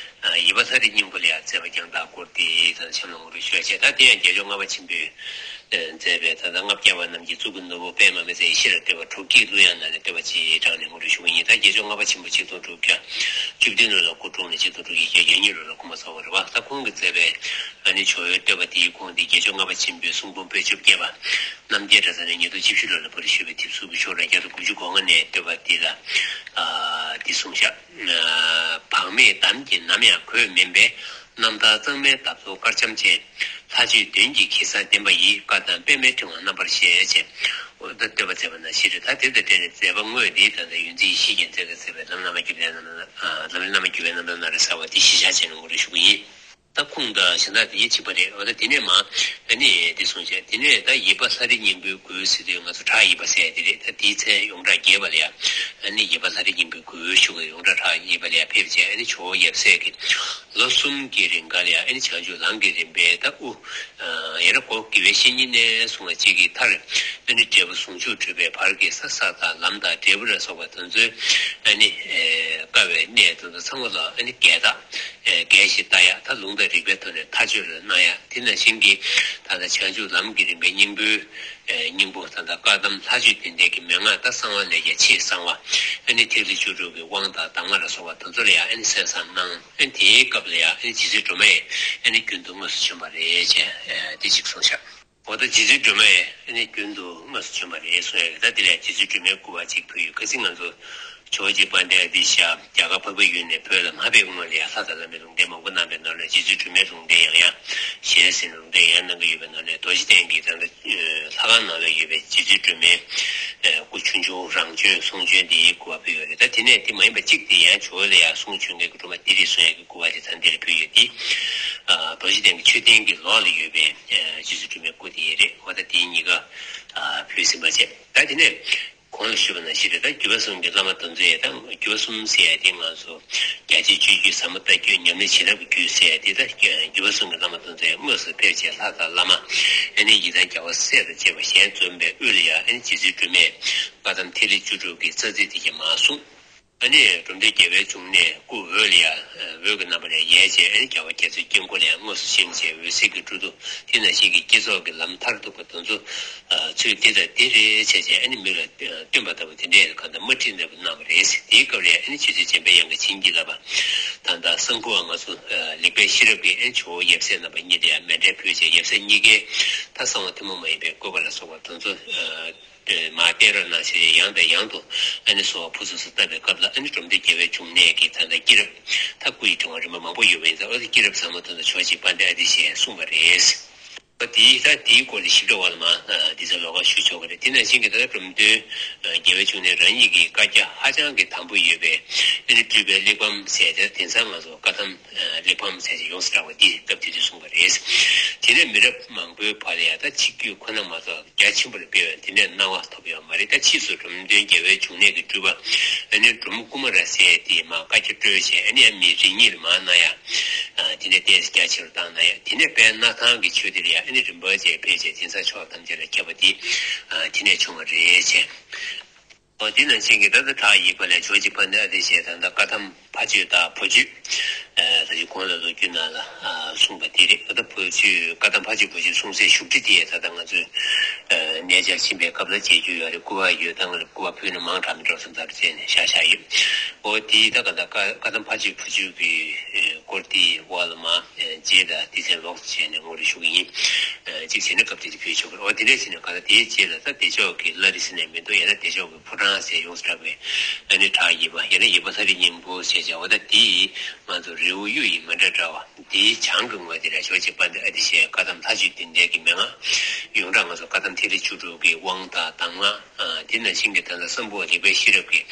ཡིད་པ་ལྷ་རིས་སྙིང་པོ་ལ་ཡང་མཛད་པ་རྐྱང་དག་སྐོར་དེ་ད་གཤམ་ལ་ངོ་སྤྲོད་ཞུ་ཡ་བྱས། ད་དེ་ཡང་རྒྱལ་མཆོག་ལྔ་པ་ཆེན་པོས་མཛད་པའི་ད་ལྟ་ལྔ་བརྒྱ་པ་རྣམས་ཀྱི་གཙུག་གི་ནོར་བུ་པདྨ་མི་ཚད་ཡེ་ཤེས་ལ་བསྟོད་པ་དྲུག་གི་གླུ་དབྱངས་ནང་ནས་བསྟོད་པ་ཅིག་དྲངས་ནས་ངོ་སྤྲོད་ཞུ་གི་ཡིན། ད་རྒྱལ་མཆོག་ལྔ་པ་ཆེན་པོ་ཆིག་སྟོང་དྲུག་བརྒྱ་ བཅུ་བདུན་ལོ་ལ་སྐུ་འཁྲུངས་ནས་ཆིག་སྟོང་དྲུག་བརྒྱ་བརྒྱད་ཅུ་གྱ་གཉིས་ལོ་ལ་སྐུ་མ་ཚང་བ་རེད་བ། ད་ཁོང་གིས་མཛད་པའི་ཨ་ནི་ཇོ་བོའི་བསྟོད་པ་འདིའི་ཁོང་འདི་རྒྱལ་མཆོག་ལྔ་པ་ཆེན་པོའི་གསུང་འབུམ་པོད་བཅོ་བརྒྱད་པ། རྣམ་རྒྱལ་གྲྭ་ཚང་ནས་ཉིས་སྟོང་བཅུ་བཞི་ལོ་ལ་པར་ཞུས་པའི་དེབ་གཟུགས་ཀྱི་ཤོག་གྲངས་བརྒྱ་དང་དགུ་བཅུ་གོ་ལྔ་ནས་བསྟོད་པ་འདི་ལ་ཨ་འདི་གསུངས་བཞག་བག་མེད་འདམ་གྱིས་ནམ་ཡང་གོས་མིན་པའི། རྣམ་ཐར་གཙང་མའི་འདབ་ཚོགས་དཀར་འཆམ་ཅན། ལྷ་ཆོས་དོན་གྱི་གེ་སར་ལྡན་པ་ཡི། བཀའ་གདམས་པདྨའི་ཕྲེང་བ་རྣམ་པར་བཞད་ཅེས། འོ་ད་བསྟོད་པ་མཛད་པ་ནང་བཞིན་རེད། ད་དེ་དང་འབྲེལ་ནས་མཛད་པ་དངོས་འདི་ད་ལྟ་ཡོན་ཚེ་ཡེ་ཤེས་ཀྱིས་མཛད་ཀྱི་མཛད་པའི་ལམ་བླ་མ་བརྒྱུད་པའི་ལམ་ལམ་བླ་མ་བརྒྱུད་པའི་རྣམ་ཐར་ནང་རེད་ཟེར་བ་འདི་གཞི་བཞག་བྱས་ནས་ངོ་སྤྲོད་ཞུ་གི་ཡིན། ད་ཁུངས་དང་གཞན་དག་དེ་གཉིས་གཅིག་པ་རེད། འོ་ད་དེ་ནས་མ་ཨ་ནི་འདི་གསུངས་བྱས། དེ་ནས་ད་ཡིབ་པ་ལྷ་རི་སྙིང་པོའི་མགུལ་ཟེར་དུས་ང་ཚོ་བྲག་ཡིབ་པ་ཟེར་ཡ་དེ་རེད། ད་དེའི་མཚན་ཡོངས་གྲགས་རྒྱས་པ་ལ་ཡ་ཨ་ནི་ཡིབ་པ་ལྷ་རི་སྙིང་པོའི་མགུལ་ཞུ་གི། ཡོངས་གྲགས་བྲག་ཡིབ་པ་ལ་ཡ་ཕེབས་བྱས། ཨ་ནི་ཇོ་བོ་ཡབ་སྲས་ཀྱིས་ལོ་གསུམ་གྱི་རིང་ག་ལ་ཡ་ཨ་ནི་བྱང་ཆུབ་ལམ་གྱི་རིམ་པའི་ད་དབུ་ཡང་ན་སྒོ་དགེ་བའི་བཤེས་གཉེན་ནས་བཟུང་བ་གཅིག་གི་མཐར་ཨ་ནི་འབྲས་བུ་ཟུང་འཇུག་གྲུབ་པའི་བར་གྱི་ས་ས་དང་ལམ་དང་འབྲས་བུ་ལ་སོགས་པ་དེ་ཚོའི་ཨ་ནི་དཀའ་བའི་གནས་དེ་ཚོ་ཚང་མ་ལ་ཨ་ནི་འགལ་རྟགས་འགལ་ཞིང་ལྟ་ཡག་ད་ལུང་དང་རིགས་པའི་ཐོག་ནས་མཐའ་དཔྱོད་ལ་གནང་ཡག་དེ་ནང་བཞིན་གྱི་ད་ལྟ་བྱང་ཆུབ་ལམ་གྱི་རིམ་པའི་སྙིང་པོའི་སྙིང་པོ་ད་ལྟ་བཀའ་གདམས་ལྷ་ཆོས་བདུན་ལྡན་གྱི་མན་ངག་ད་གསང་བ་ལས་ཀྱང་ཆེས་གསང་བ་ཨ་ནི་ཐིག་ལེ་བཅུ་དྲུག་གི་དབང་དང་གདམས་ངག་ལ་སོགས་པ་དེ་ཚོ་ལ་ཡང་ཨ་ནི་གསན་བསམ་གནང་། ཨ་ནི་དེའི་སྐབས་ལ་ཡང་ཨ་ནི་རྗེ་བཙུན་སྒྲོལ་མ་ཡང་ཨ་ནི་རྒྱུན་དུ་དངོས་སུ་བྱོན་པ་རེད་ཅེས་དེ་གཅིག་གསུངས་ཤག་འོ་ད་རྗེ་བཙུན་སྒྲོལ་མ་ཡང་ཨ་ནི་རྒྱུན་དུ་དངོས་སུ་བྱོན་པ་རེད་གསུངས་ཡ་གི། ད་དེ་ལ་རྗེ་བཙུན་སྒྲོལ་མའི་སྐུ་པར་གཅིག་ཕུལ་ཡོད། ཁ་སང་ང་ཚོ་ཇོ་བོ་རྗེ་དཔལ་ལྡན་ཨ་ཏི་ཤ་རྒྱ་གར་འཕགས་པའི་ཡུལ་ནས་བོད་ལ་མ་ཕེབས་སྔོན་ལ་ཡང་ལྷ་དང་བླ་མའི་ལུང་བསྟན་མང་པོ་གནང་བའི་ནང་ནས་རྗེ་བཙུན་སྒྲོལ་མའི་ལུང་བསྟན་ཡང་ཡང་ཞལ་གཟིགས་ནས་ལུང་བསྟན་ཡང་གནང་གི་ཡོད་པའི་ནང་ནས། རྡོ་རྗེ་གདན་གྱི་ད་ལྟ་ལྷ་ཁང་ནང་ལ་ཡོད་པའི་རྗེ་བཙུན་སྒྲོལ་མའི་སྐུ་ཆུང་ཆུང་རང་བྱོན་གསུང་བྱོན་དེའི་སྐུ་པར་ཕུལ་ཡོད་རེད། ད་དེ་ནས་དེ་མ་ཡིན་པ་གཅིག་དེ་ཡང་ཇོ་བོ་ལ་ཡང་གསུང་བྱོན་མཁན་གྱི་སྒྲོལ་མ་དེ་རེད་གསུང་ཡ་གི་སྐུ་པར་དེ་ད་འདིར་ཕུལ་ཡོད་དེ། རྡོ་རྗེ་གདན་གྱི་མཆོད་རྟེན་གྱི་ལོགས་ལ་ཡོད་པའི་རྗེ་བཙུན་སྒྲོལ་མའི་སྐུ་དེ་རེད། འོ་ད་དེ་གཉིས་ཀ་ཕུལ་ཟིན་པ་བྱས། ད་དེ་ནས་གོང་ལ་ཞུས་པ་ནང་བཞིན་རེད། ད་བརྒྱུད་པ་གསུམ་གྱི་བླ་མ་དེ་ཚོས་ད་བརྒྱུད་པ་གསུམ་ཟེར་ཡ་དེ་ང་ཚོ་རྒྱ་ཆེའི་སྤྱོད་བརྒྱུད་ཟབ་མོ་ལྟ་བརྒྱུད་ཉམས་ལེན་བྱིན་རླབས་ཀྱི་བརྒྱུད་ཟེར་ཡ་དེ། ད་བརྒྱུད་པ་གསུམ་གྱི་བླ་མ་དེ་ཚོས་དངོས་སུ་ཕེབས་བྱས་ལྷ་དང་བླ་མ་ཨ་ནི་ཡི་དམ་རྒྱལ་བ་སྲས་དང་བཅས་པ་གཞན་འཛོམས་པའི་དབུས་ལ་ཡང་ཨ་ནི་རྗེ་བཙུན་སྒྲོལ་མས་བཀའ་གདམས་ཐིག་ལེ་བཅུ་དྲུག་གི་རྩ་ཚིག་དེ་གྱིས་མར་གསུངས། ཨ་ནི་འབྲོམ་སྟོན་རྒྱལ་བའི་འབྱུང་གནས་སྐུ་འོད་ལ་ཡང་འོད་ཀྱི་རྣམ་པ་ལ་ཡལ་བྱས། ཨ་ནི་རྒྱལ་བ་རྒྱ་མཚོའི་དཀྱིལ་འཁོར་ལ་ཡང་དངོས་སུ་བཞེངས་བྱས། འོད་ཟེར་གྱི་སྤྲོ་བསྡུ་དེ་ནང་བཞིན་གྱི་བསྐྱེད་རྫོགས་ཀྱི་ལམ་མཐར་ཐུག་པ་དེ་ཚོ་ཚུལ་འདི་དང་འདི་རེད་བྱས་བྱས་ཨ་ནི་མི་ལ་སྟོན་པ་ལྟ་བུ་དེ་འདྲས་གང་ལྟར་དམར་ཁྲིད་འདྲ་བོ་གནང་བ་རེད། དེའི་སྐབས་ལ་ཡང་ཨ་ནི་རྗེ་བཙུན་འཇམ་པའི་དབྱངས་ཀྱིས་བྱིན་གྱིས་བརླབས་པ་ད་ལྟ་གསང་ཕུ་བ་ང་ཚོ་ལེགས་པའི་ཤེས་རབ་ཀྱིས་ཨ་ནི་ཇོ་བོ་ཡབ་སྲས་རྣམ་པ་གཉིས་ལ་ཡང་མཎྜལ་ཕུལ་བྱས། ཡབ་སྲས་གཉིས་ཀས་ད་གསང་བ་ཐུན་མོང་མ་ཡིན་པའི་བཀོད་པ་ལ་སོགས་པ་དེ་ཚོ། མར་བསྟན་རོགས་གནང་ཞེས་ཡང་དང་ཡང་དུ་ཨ་ནི་གསོལ་བ་ཕུར་ཚུགས་སུ་བཏབ་པའི་སྐབས་ལ། ཨ་ནི་འབྲོམ་སྟོན་རྒྱལ་བའི་འབྱུང་གནས་ཀྱི་ད་ལྟ་སྐྱེས་རབས་ད་སྐུ་ཡི་ཕྲེང་བ་རིམ་པ་མང་པོ་ཡོད་པ་ཡིན་ཙང་། ཨ་ནི་སྐྱེས་རབས་ཟབ་མོ་དེ་ཚོ་ཇོ་བོ་རྗེ་དཔལ་ལྡན་ཨ་ཏི་ཤས་གསུངས་པ་རེད། ཨ་དེའི་ད་དེའི་སྐོར་ལ་ཞིབ་ཕྲ་བ་ལ་མ་འདི་ཚོ་ལོགས་ཀ་ཞུ་ཆོག་གི་རེད། དེ་ནང་བཞིན་གྱི་ད་ལྟ་འབྲོམ་སྟོན་རྒྱལ་བའི་འབྱུང་གནས་རང་ཉིད་ཀྱི་བཀའ་རྒྱ་ཧ་ཅང་གི་དམ་པོ་ཡོད་པའི་ཨ་ནི་སྤྲུལ་པའི་གླེགས་བམ་ཟེར་དེ། དེང་སང་ང་ཚོ་བཀའ་གདམས་གླེགས་བམ་ཟེར་ཞིག་ཡོངས་སུ་གྲགས་པ་འདི་སྐབས་དེ་དུས་གསུངས་པ་རེད། དེ་ནས་མི་རབས་མང་པོའི་བར་ལ་ཡང་ད་ཆིག་བརྒྱུད་ཁོ་ན་མ་གཏོགས་རྒྱ་ཆེན་པོ་ལ་སྤེལ་བའི་དེ་འདྲའི་གནང་བ་ཐོབ་ཡོད་མ་རེད། ད་ཕྱིས་སུ་འབྲོམ་སྟོན་རྒྱལ་བའི་འབྱུང་གནས་ཀྱི་སྤྲུལ་པ་ཨ་ནི་འབྲོམ་སྐུ་མ་ར་ཟེར་དེས་མར་བཀའ་རྒྱ་བཀྲོལ་བྱས། ཨ་ནི་ཡང་མི་རེ་གཉིས་ལ་མར་གནང་ཡ། དེ་ནས་ཏོག་ཙམ་རྒྱ་ཆེ་རུ་བཏང་གནང་ཡ། དེ་ནས་དཔལ་སྣར་ཐང་གི་ཆོས་སྡེ་ལ་ཡང་ཨ་ནི་རིམ་པ་བྱས་ཕེབས་བྱས་དེང་སང་ཕྱོགས་ཐམས་ཅད་ལ་ཁྱབ་པ་དེ་དེ་ནས་བྱུང་བ་རེད་ཅེས། འོ་དེ་ནང་བཞིན་གྱི་ད་ལྟ་བྲག་ཡིབ་པ་ལ་ཇོ་བོ་རྗེ་དཔལ་ལྡན་ཨ་ཏི་ཤས་ད་ལྟ་བཀའ་གདམས་ཕ་ཆོས་དང་བུ་ཆོས། ད་ཅི་གོང་ལ་ལོ་རྒྱུས་ནང་ལ་གསུངས་པ་དེ་རེད། ད་ལྟ་བུ་ཆོས་བཀའ་གདམས་ཕ་ཆོས་བུ་ཆོས་གསུང་སའི་བཞུགས་ཁྲི་དེ་ད་ལྟ་ང་ཚོས་གནས་མཇལ་ཕྱིན་པའི་སྐབས་ལ་མཇལ་རྒྱུ་ཡོད་རེད། སྐུ་པར་ཡོད། ད་ང་ལ་སྐུ་པར་ཕུལ་ན་མང་དྲགས་མི་འགྲོ་བསམ་ཐག་བཅད་ནས་བཞག་བཞག་ཡོད། འོ་དེ་ད་ག་ད་བཀའ་བཀའ་གདམས་ཕ་ཆོས་བུ་ཆོས་ཀྱི་སྐོར་དེའི་འོག་ལ་མ་རྗེས་ད་དེ་ཚན་ལོག་བྱས་ནས་ངོ་སྤྲོད་ཞུ་གི་ཡིན། གཅིག་བྱས་ན་སྐབས་དེ་དུས་ཕུལ་ཆོག་གི་རེད། འོ་དེ་འདྲས་བྱས་ནས་ག་ད་དེའི་རྗེས་ལ་ད་བདེ་མཆོག་གི་བླ་རི་ཟེར་ནས་མི་འདུག་ཡང་ན་བདེ་མཆོག་གི་ཕོ་བྲང་ཟེར་ཡོངས་སུ་གྲགས་པའི་ཨ་ནི་བྲག་ཡིབ་པ་ཡང་ན་ཡིབ་པ་ལྷ་རི་སྙིང་པོ་ཟེར་བྱ་བ། ད་དེ་ཡིས་ང་ཚོ་རི་བོ་གཡུ་ཡི་མཎྜལ་འདྲ་བ་དེའི་བྱང་གི་ངོས་དེ་ལ་ཇོ་བོ་རྗེ་དཔལ་ལྡན་ཨ་ཏི་ཤའི་བཀའ་གདམས་ལྷ་ཆོས་བདུན་ལྡན་གྱི་མན་ངག་ཡོངས་གྲགས་ང་ཚོ་བཀའ་གདམས་ཐིག་ལེ་བཅུ་དྲུག་གི་དབང་དང་གདམས་ངག་དེ་ནང་བཞིན་གྱི་ད་ལྟ་གསང་ཕུ་བ་ལེགས་པའི་ཤེས་རབ་ཀྱིས་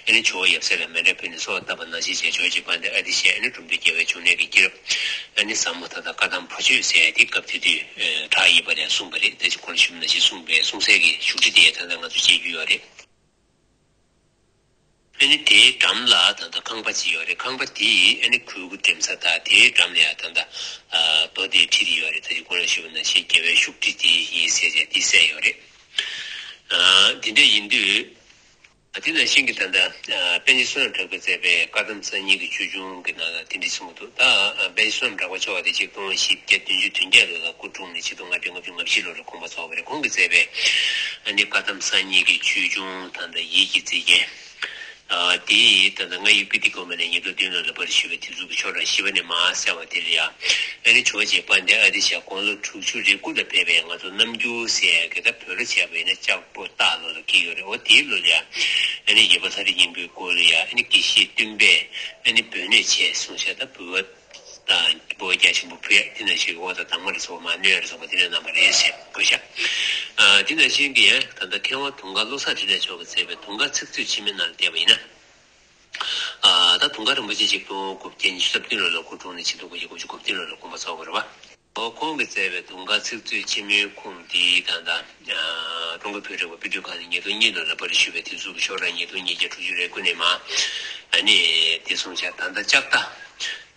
ཨ་ནི་ཇོ་བོ་ཡབ་སྲས་ལ་མཎྜལ་ཕུལ་ནས་གསོལ་བ་བཏབ་པ་ནང་བཞིན་བྱས་ཇོ་བོ་རྗེ་དཔལ་ལྡན་ཨ་ཏི་ཤས་ཨ་ནི་འབྲོམ་སྟོན་རྒྱལ་བའི་འབྱུང་གནས་ཀྱི་སྐྱེས་རབས་ཨ་ནི་ཟབ་མོ་ད་ལྟ་བཀའ་གདམས་ཕ་ཆོས་ཟེར་ཡ་དེ་སྐབས་དེ་དུས་བྲག་ཡིབ་པ་ལ་གསུངས་པ་རེད། ད་ཅི་གོང་ལ་ཞུས་པ་ནང་བཞིན་གསུངས་པའི་གསུང་སའི་གི་བཞུགས་ཁྲི་དེ་ད་ལྟ་ང་ཚོ་མཇལ་རྒྱུ་ཡོད་རེད། ཨ་ནི་དེའི་འགྲམ་ལ་ད་ལྟ་ཁང་པ་ཅིག་ཡོད་རེད། ཁང་པ་དེ་ཨ་ནི་གོས་སྐུ་འགྲེམས་ས་དང་དེའི་འགྲམ་ལ་ཡང་ད་ལྟ་རྡོ་དེའི་ཁྲི་དེ་ཡོད་རེད། ད་ཅི་གོང་ལ་ཞུས་པ་ནང་བཞིན་རྒྱལ་བའི་བཞུགས་ཁྲི་དེ་ཡིན་ཟེར་བྱས་དེ་གསལ་ཡོད་རེད། དེ་འདྲ་ཡིན་དུས། དེ་ནང་བཞིན་གྱི་ད་ལྟ་པཎ་ཆེན་བསོད་ནམས་གྲགས་པས་མཛད་པའི་བཀའ་གདམས་གསར་རྙིང་གི་ཆོས་འབྱུང་གི་ནང་ལ་དེ་འདྲ་གསུངས་འདུག་ད་པཎ་ཆེན་བསོད་ནམས་གྲགས་པ་མཆོག་དེ་ཆིག་སྟོང་བཞི་བརྒྱ་བདུན་ཅུ་དོན་བརྒྱད་ལོ་ལ་སྐུ་འཁྲུངས་ནས་ཆིག་སྟོང་ལྔ་བརྒྱ་ལྔ་བཅུ་ང་བཞི་ལོ་ལ་དགོངས་པ་རྫོགས་པ་རེད། ཁོང་གིས་མཛད་པའི་ཨ་ནི་བཀའ་གདམས་གསར་རྙིང་གི་ཆོས་འབྱུང་ད་ལྟ་ཡིད་ཀྱི་མཛེས་རྒྱན། ཨ་དེ་ད་ལྟ་ང་ཡི་པི་ཏི་གོ་མ་ནས་ཉིས་སྟོང་བདུན་ལོ་ལ་པར་ཞུས་པའི་དེ་ཚོ་གི་ཕྱོགས་རང་བཞི་པ་ནས་མར་གསལ་བ་དེ་ལ་ཡ། ཨ་ནི་ཇོ་བོ་རྗེ་དཔལ་ལྡན་ཨ་ཏི་ཤ་དགུང་ལོ་དྲུག་ཅུ་རེ་དགུ་ལ་ཕེབས་པའི་ང་ཚོ་རྣམ་འགྱུར་ཟེར་ཡ་གི་ད་བོད་ལ་བྱས་པ་ཡིན་ན་ལྕགས་ཕོ་སྟག་ལོ་ལ་འཁེལ་ཡོད་རེད། འོ་དེའི་ལོ་ལ་ཡ། ཨ་ནི་རྒྱལ་པོ་ལྷ་རི་སྙིང་པོའི་སྐོར་ལ་ཡ་ཨ་ནི་དགེ་བཤེས་སྟོན་པས་ཨ་ནི་འབོད་གནས་བྱས་གསུངས་ཤག་ད་འབུལ་བ། དང་འབོད་རྒྱ་ཆེན་པོ་ཕུལ་ཡ་དེ་ནང་བཞིན་གྱི་འོ་ད་དང་མ་རེ་སོགས་མ་གནོད་རེ་སོགས་པ་དེ་འདྲ་གནང་བ་རེད་ཟེར་དགོས་ཤག་ཨ་དེ་ནང་བཞིན་གྱི་ཡང་ད་ལྟ་མཁས་དབང་དུང་དཀར་བློ་བཟང་འཕྲིན་ལས་མཆོག་གིས་མཛད་པའི་དུང་དཀར་ཚིག་མཛོད་འཆི་མེད་ནང་ལ་བལྟས་པ་ཡིན་ན། ཨ་ད་དུང་དཀར་རིན་པོ་ཆེ་ཆིག་སྟོང་དགུ་བརྒྱ་ཉི་ཤུ་རྩ་བདུན་ལོ་ལ་སྐུ་འཁྲུངས་ནས་ཆིག་སྟོང་དགུ་བརྒྱ་དགུ་བཅུ་གོ་བདུན་ལོ་ལ་དགོངས་པ་རྫོགས་པ་རེད་བ། ཨོ་ཁོང་གིས་མཛད་པའི་དུང་དཀར་ཚིག་མཛོད་ཆེན་མོའི་ཁུངས་འདི་ད་ལྟ་ཀྲུང་གོ་བོད་རིག་པ་དཔེ་སྐྲུན་ཁང་ནས་ཉིས་སྟོང་གཉིས་ལོ་ལ་པར་ཞུས་པའི་དེ་ཚོ་གི་ཕྱོགས་རང་ཉིས་སྟོང་ཉིས་བརྒྱ་དྲུག་ཅུ་རེ་དགུ་ནས་མར་ཨ་ནི་དེ་གསུངས་ཤག་ད་ལྟ་ལྕགས་རྟ།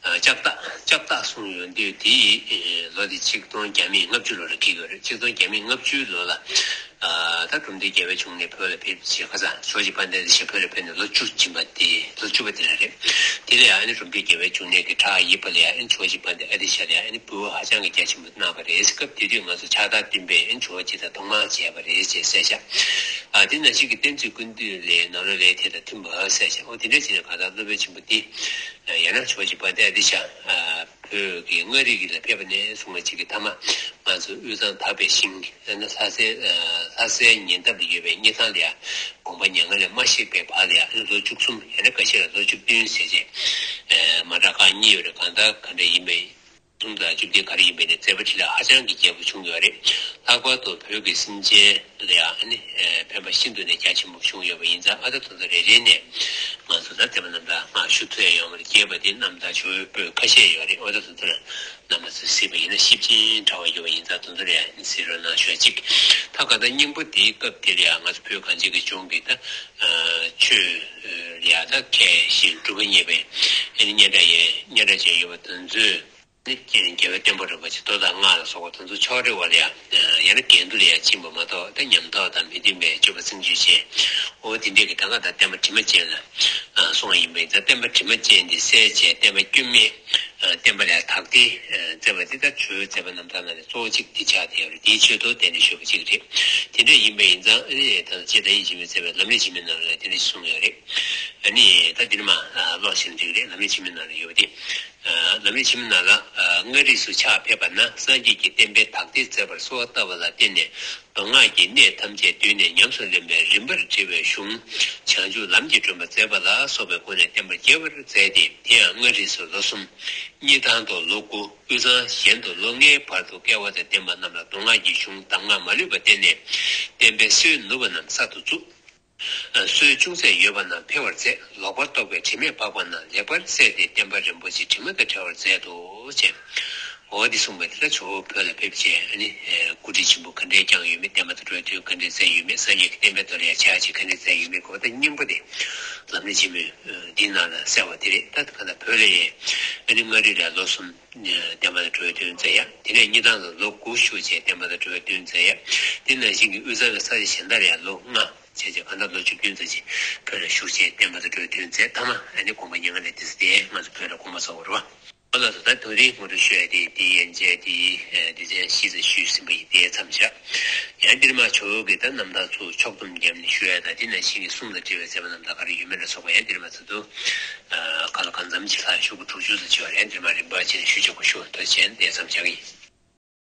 ལྕགས་རྟ་ལྕགས་རྟ་གསུངས་ཡོང་དུས་དེའི་ལོ་དེ་ཆིག་སྟོང་བརྒྱ་མེད་ལྔ་བཅུ་ལོ་ལ་འཁེལ་ཡོད་རེད། ཆིག་སྟོང་བརྒྱ་མེད་ལྔ་བཅུའི་ལོ་ལ་ད་གྲུབ་མཐའ་རྒྱལ་བའི་འབྱུང་གནས་བོད་ལ་ཕེབས་བྱས་ཁ་སང་ཇོ་བོ་རྗེ་དཔལ་ལྡན་ཨ་ཏི་ཤ་བོད་ལ་ཕེབས་ནས་ལོ་བཅུ་ཕྱིན་པ་དེ་ལོ་བཅུ་པ་དེ་ལ་རེད། དེ་ལ་ཡང་ཨ་ནི་གྲུབ་མཐའ་རྒྱལ་བའི་འབྱུང་གནས་ཀྱི་བྲག་ཡིབ་པ་ལ་ཡང་ཨ་ནི་ཇོ་བོ་རྗེ་དཔལ་ལྡན་ཨ་ཏི་ཤ་ལ་ཡང་ཨ་ནི་འབུལ་བ་ཧ་ཅང་གི་རྒྱ་ཆེན་པོ་གནང་བ་རེད། སྐབས་དེ་དུས་ང་ཚོ་ཕྱག་རྟགས་སྟོན་པས་ཨ་ནི་ཇོ་བོ་རྗེ་དང་ཐོག་མར་མཇལ་བ་རེད་ཅེས་གསལ་བཞག་ཨ་དེ་ནང་བཞིན་གྱི་བསྟན་འཛིན་ཀུན་བཏུས་ལས་ནང་ལོགས་ལས་དེ་དང་མཐུན་པ་གསལ་བཞག་འོ་དེ་འདྲ་བྱས་ནས་གང་ལྟར་སློབ་དཔོན་ཆེན་པོ་འདི་ཡང་ན་ཇོ་བོ་རྗེ་དཔལ་ལྡན་ཨ་ཏི་ཤ་བོད་ཀྱི་མངའ་རིས་ལ་ཕེབས་པ་ནས་བཟུང་བ་ཅིག་གི་མཐའ་མ་ང་ཚོ་དབུས་གཙང་དག་པའི་ཞིང་ལྷ་སའི་ལྷ་སའི་ཉེ་འདབས་ལ་ཡོད་པའི་སྙེ་ཐང་ལ་ཡང་དགོངས་པ་མྱ་ངན་ལས་མ་གཤེགས་པའི་བར་ལ་ཡང་ལོ་བཅུ་གསུམ་ཡང་ན་འགའ་ཤས་ལ་ལོ་བཅུ་བདུན་ཟེར་བྱས་མ་གྲངས་ཁག་གཉིས་ཡོད་རེད། གང་ལྟར་ག་འདྲ་ཡིན་པའི་གསུམ་དང་བཅུ་བདུན་ག་རེ་ཡིན་པའི་ནས་མཛད་པ་འཕྲིན་ལས་ཧ་ཅང་གི་རྒྱས་པོ་བྱུང་ཡོད་རེད། ལྷག་པར་དུ་བོད་ཀྱི་སེམས་ཅན་ལ་ཡང་ཨ་ནི་ཕན་པ་ཤིན་ཏུ་ནས་རྒྱ་ཆེན་པོ་བྱུང་ཡོད་པ་ཡིན་ཙང་ཨ་ད་དེ་ཚོ་རེ་རེ་ནས་ང་ཚོ་ད་དེ་པ་རྣམ་ཐར་སྔགས་ཞུ་ཐུབ་ཡ་ཡོང་བར་རྒྱས་པ་དེ་རྣམ་ཐར་ཞུ་བའི་པོད་ཁ་ཤས་ཡོད་རེད། ཨ་ད་དེ་ཚོ་རྣམ་པ་ཚོས་གཟིགས་པ་ཡིན་ན་ཞིབ་ཅིང་ཕྲ་བ་ཡོད་པ་ཡིན་ཙང་དེ་ཚོ་རེ་ཡང་གཟིགས་རོགས་གནང་ཞུ་ཡ་གཅིག་ད་ག་ད་སྙིང་པོ་དེའི་སྐབས་དེ་ལ་ཡང་ང་ཚོ་བོད་གངས་ཅན་གྱི་ལྗོངས་ཀྱི་ད་ཆོས་ལ་ཡང་ད་མཁས་ཤིང་གྲུབ་པ་བརྙེས་པའི་ཨ་ནི་སྙན་གྲགས་ཡོད་སྙན་གྲགས་ཅན་ཡོད་པ་དེ་ཚོས། ནི་རྒྱལ་བའི་བསྟན་པ་རིན་པོ་ཆེ་མདོ་དང་སྔགས་ལ་སོགས་པ་དེ་ཚོ་ཕྱོགས་རེ་བ་ལ་ཡང་ཡང་ན་འགལ་འདུ་ལ་ཡང་ཕྱིན་པ་མ་གཏོགས་ད་ཉམས་རྟོགས་དང་མི་མཐུན་པའི་སྤྱོད་པ་བརྩོན་འགྲུས་བྱས། འོ་དེ་འདྲས་ཀྱི་ད་ག་ད་བསྟན་པ་དྲི་མ་ཅན་ལ་སོང་བ་ཡིན་པས་ད་བསྟན་པ་དྲི་མ་ཅན་དེ་བསལ་བྱས་བསྟན་པ་སྐྱོན་མེད་བསྟན་པ་ལ་ཡང་དག་སྟེ་མཛད་པ་དེ་ད་ཇོ་བོའི་མཛད་པ་རྣམ་ཐར་ནང་ནས་གཙོ་བོ་གཅིག་དེ་ཆགས་བསྡད་ཡོད་རེད། དེའི་ཆེད་དུ་གདན་འདྲེན་ཞུས་པ་གཅིག་རེད། དེ་འདྲས་ཡིན་པ་ཡིན་ཙང་ཨ་ནི་ད་ལྟ་རྗེ་ད་ཡིན་ཇི་མི་ཚེ་བའི་ལམ་རིམ་ཇི་མི་ནང་ལ་དེ་འདྲས་གསུངས་ཡོད་རེད། ཨ་ནི་ད་འདིར་མ་ཀློག་ཤེས་འགྲིག་རེད། ལམ་རིམ་ཇི་མི་ནང་ལ་ཡོད་པ་དེ། ལམ་རིམ་ཆེན་མོའི་ནང་ལ། མངའ་རིས་སུ་ཕྱག་ཕེབས་པ་ན་སངས་རྒྱས་ཀྱི་བསྟན་པའི་དག་སྟེ་མཛད་པར་གསོལ་བ་བཏབ་པ་ལ་བརྟེན་ནས་མདོ་སྔགས་ཀྱི་གནད་ཐམས་ཅད་བསྡུས་ནས་ཉམས་སུ་ལེན་པའི་རིམ་པར་བྲིས་པའི་གཞུང་བྱང་ཆུབ་ལམ་གྱི་སྒྲོན་པ་མཛད་པ་ལ་སོགས་པའི་སྒོ་ནས་བསྟན་པ་རྒྱས་པར་མཛད་དེ། དེ་ཡང་མངའ་རིས་སུ་ལོ་གསུམ། སྙེ་ཐང་དུ་ལོ་དགུ། དབུས་གཙང་གཞན་དུ་ལོ་ལྔའི་བར་དུ་བསྐལ་པ་དང་ལྡན་པ་རྣམས་ལ་མདོ་སྔགས་ཀྱི་གཞུང་གདམས་ངག་མ་ལུས་པ་བསྟན་ནས་བསྟན་པའི་སྲོལ་ནུབ་པ་རྣམས་གསར་དུ་བཙུགས། སྲོལ་ཅུང་ཟད་ཡོད་པ་རྣམས་འཕེལ་བར་མཛད། ལོག་པར་རྟོག་པའི་དྲི་མས་སྦགས་པ་རྣམས་ལེགས་པར་བསལ་ཏེ་བསྟན་པ་རིན་པོ་ཆེ་དྲི་མ་དང་བྲལ་བར་མཛད་དོ། ཅེས། འོ་འདི་གསུངས་པ་འདི་ལ་ཇོ་བོ་བོད་ལ་ཕེབས་རྗེས་ཨ་ནི་སྐུ་དྲིན་ཆེན་པོ་ག་འདྲའི་བསྐྱངས་ཡོད་མེད། བསྟན་པ་དང་འགྲོ་དོན་ག་འདྲའི་མཛད་ཡོད་མེད། སངས་རྒྱས་ཀྱི་བསྟན་པའི་ཐོག་ལ་ཡང་ཕྱག་ཕྱིད་ག་འདྲའི་མཛད་ཡོད་མེད་གོ་ད་སྙིང་པོ་དེ་ལམ་རིམ་ཆེན་མོའི་འདིའི་ནང་ལ་གསལ་བ་དེ་རེད། ད་ག་ད་བོད་ལ་ཡང་ཨ་ནི་མངའ་རིས་ལ་ལོ་གསུམ་བསྟན་པ་དང་འགྲོ་དོན་མཛད་ཡ། དེ་ནས་སྙེ་ཐང་ལ་ལོ་དགུ་བཞུགས་རྗེས་བསྟན་པ་དང་འགྲོ་དོན་མཛད་ཡ། དེ་ནང་བཞིན་གྱི་དབུས་གཙང་གི་ས་ཆ་གཞན་དག་ལ་ཡང་ལོ་ལྔ། བྱས་རྗེས་གང་ལྟར་ལོ་བཅུ་བདུན་ཙམ་ཞིག་བོད་ལ་བཞུགས་རྗེས་བསྟན་པ་དང་འགྲོ་དོན་མཛད། མཐའ་མ་ཨ་ནི་དགོངས་པ་མྱ་ངན་ལས་འདས་ས་དེ་ང་ཚོ་བོད་ལ་དགོངས་པ་རྫོགས་པ་རེད་བ། ཨ་ལགས་སོ། ད་དེ་རིང་ངོ་སྤྲོད་ཞུ་ཡ་དེ་དེ་ཡན་ཆད་དེ་སྡེ་ཚན་བཞི་ཙམ་ཞུས་ཟིན་པ་ཡིན། དེ་མཚམས་བཞག་ཡང་འདིར་མ་ཇོ་བོ་གི་ད་རྣམ་ཐར་ཚུར་ཕྱོགས་བསྡོམས་བརྒྱབ་ནས་ཞུ་ཡ་ད་དེ་ནང་བཞིན་གྱི་གསུང་དང་འབྲེལ་བའི་མཛད་པ་རྣམ་ཐར་ག་རེ་ཡོད་མེད་ལ་སོགས་པ་ཡང་འདིར་མ་ཚུར་དུ་ག་ལ་གང་འཚམ་ཅིག་ལྷག་ཞུ་དགོས་དྲུག་ཅུ་ཙམ་ཅིག་ཡོད་རེད། འདིར་མ་རིམ་པ་བྱས་ནས་ཞུ་ཆོག་གོ་ཞུ། ཐུགས་རྗེ་ཆེ། དེ་མཚམས་བཞག་ཡིན།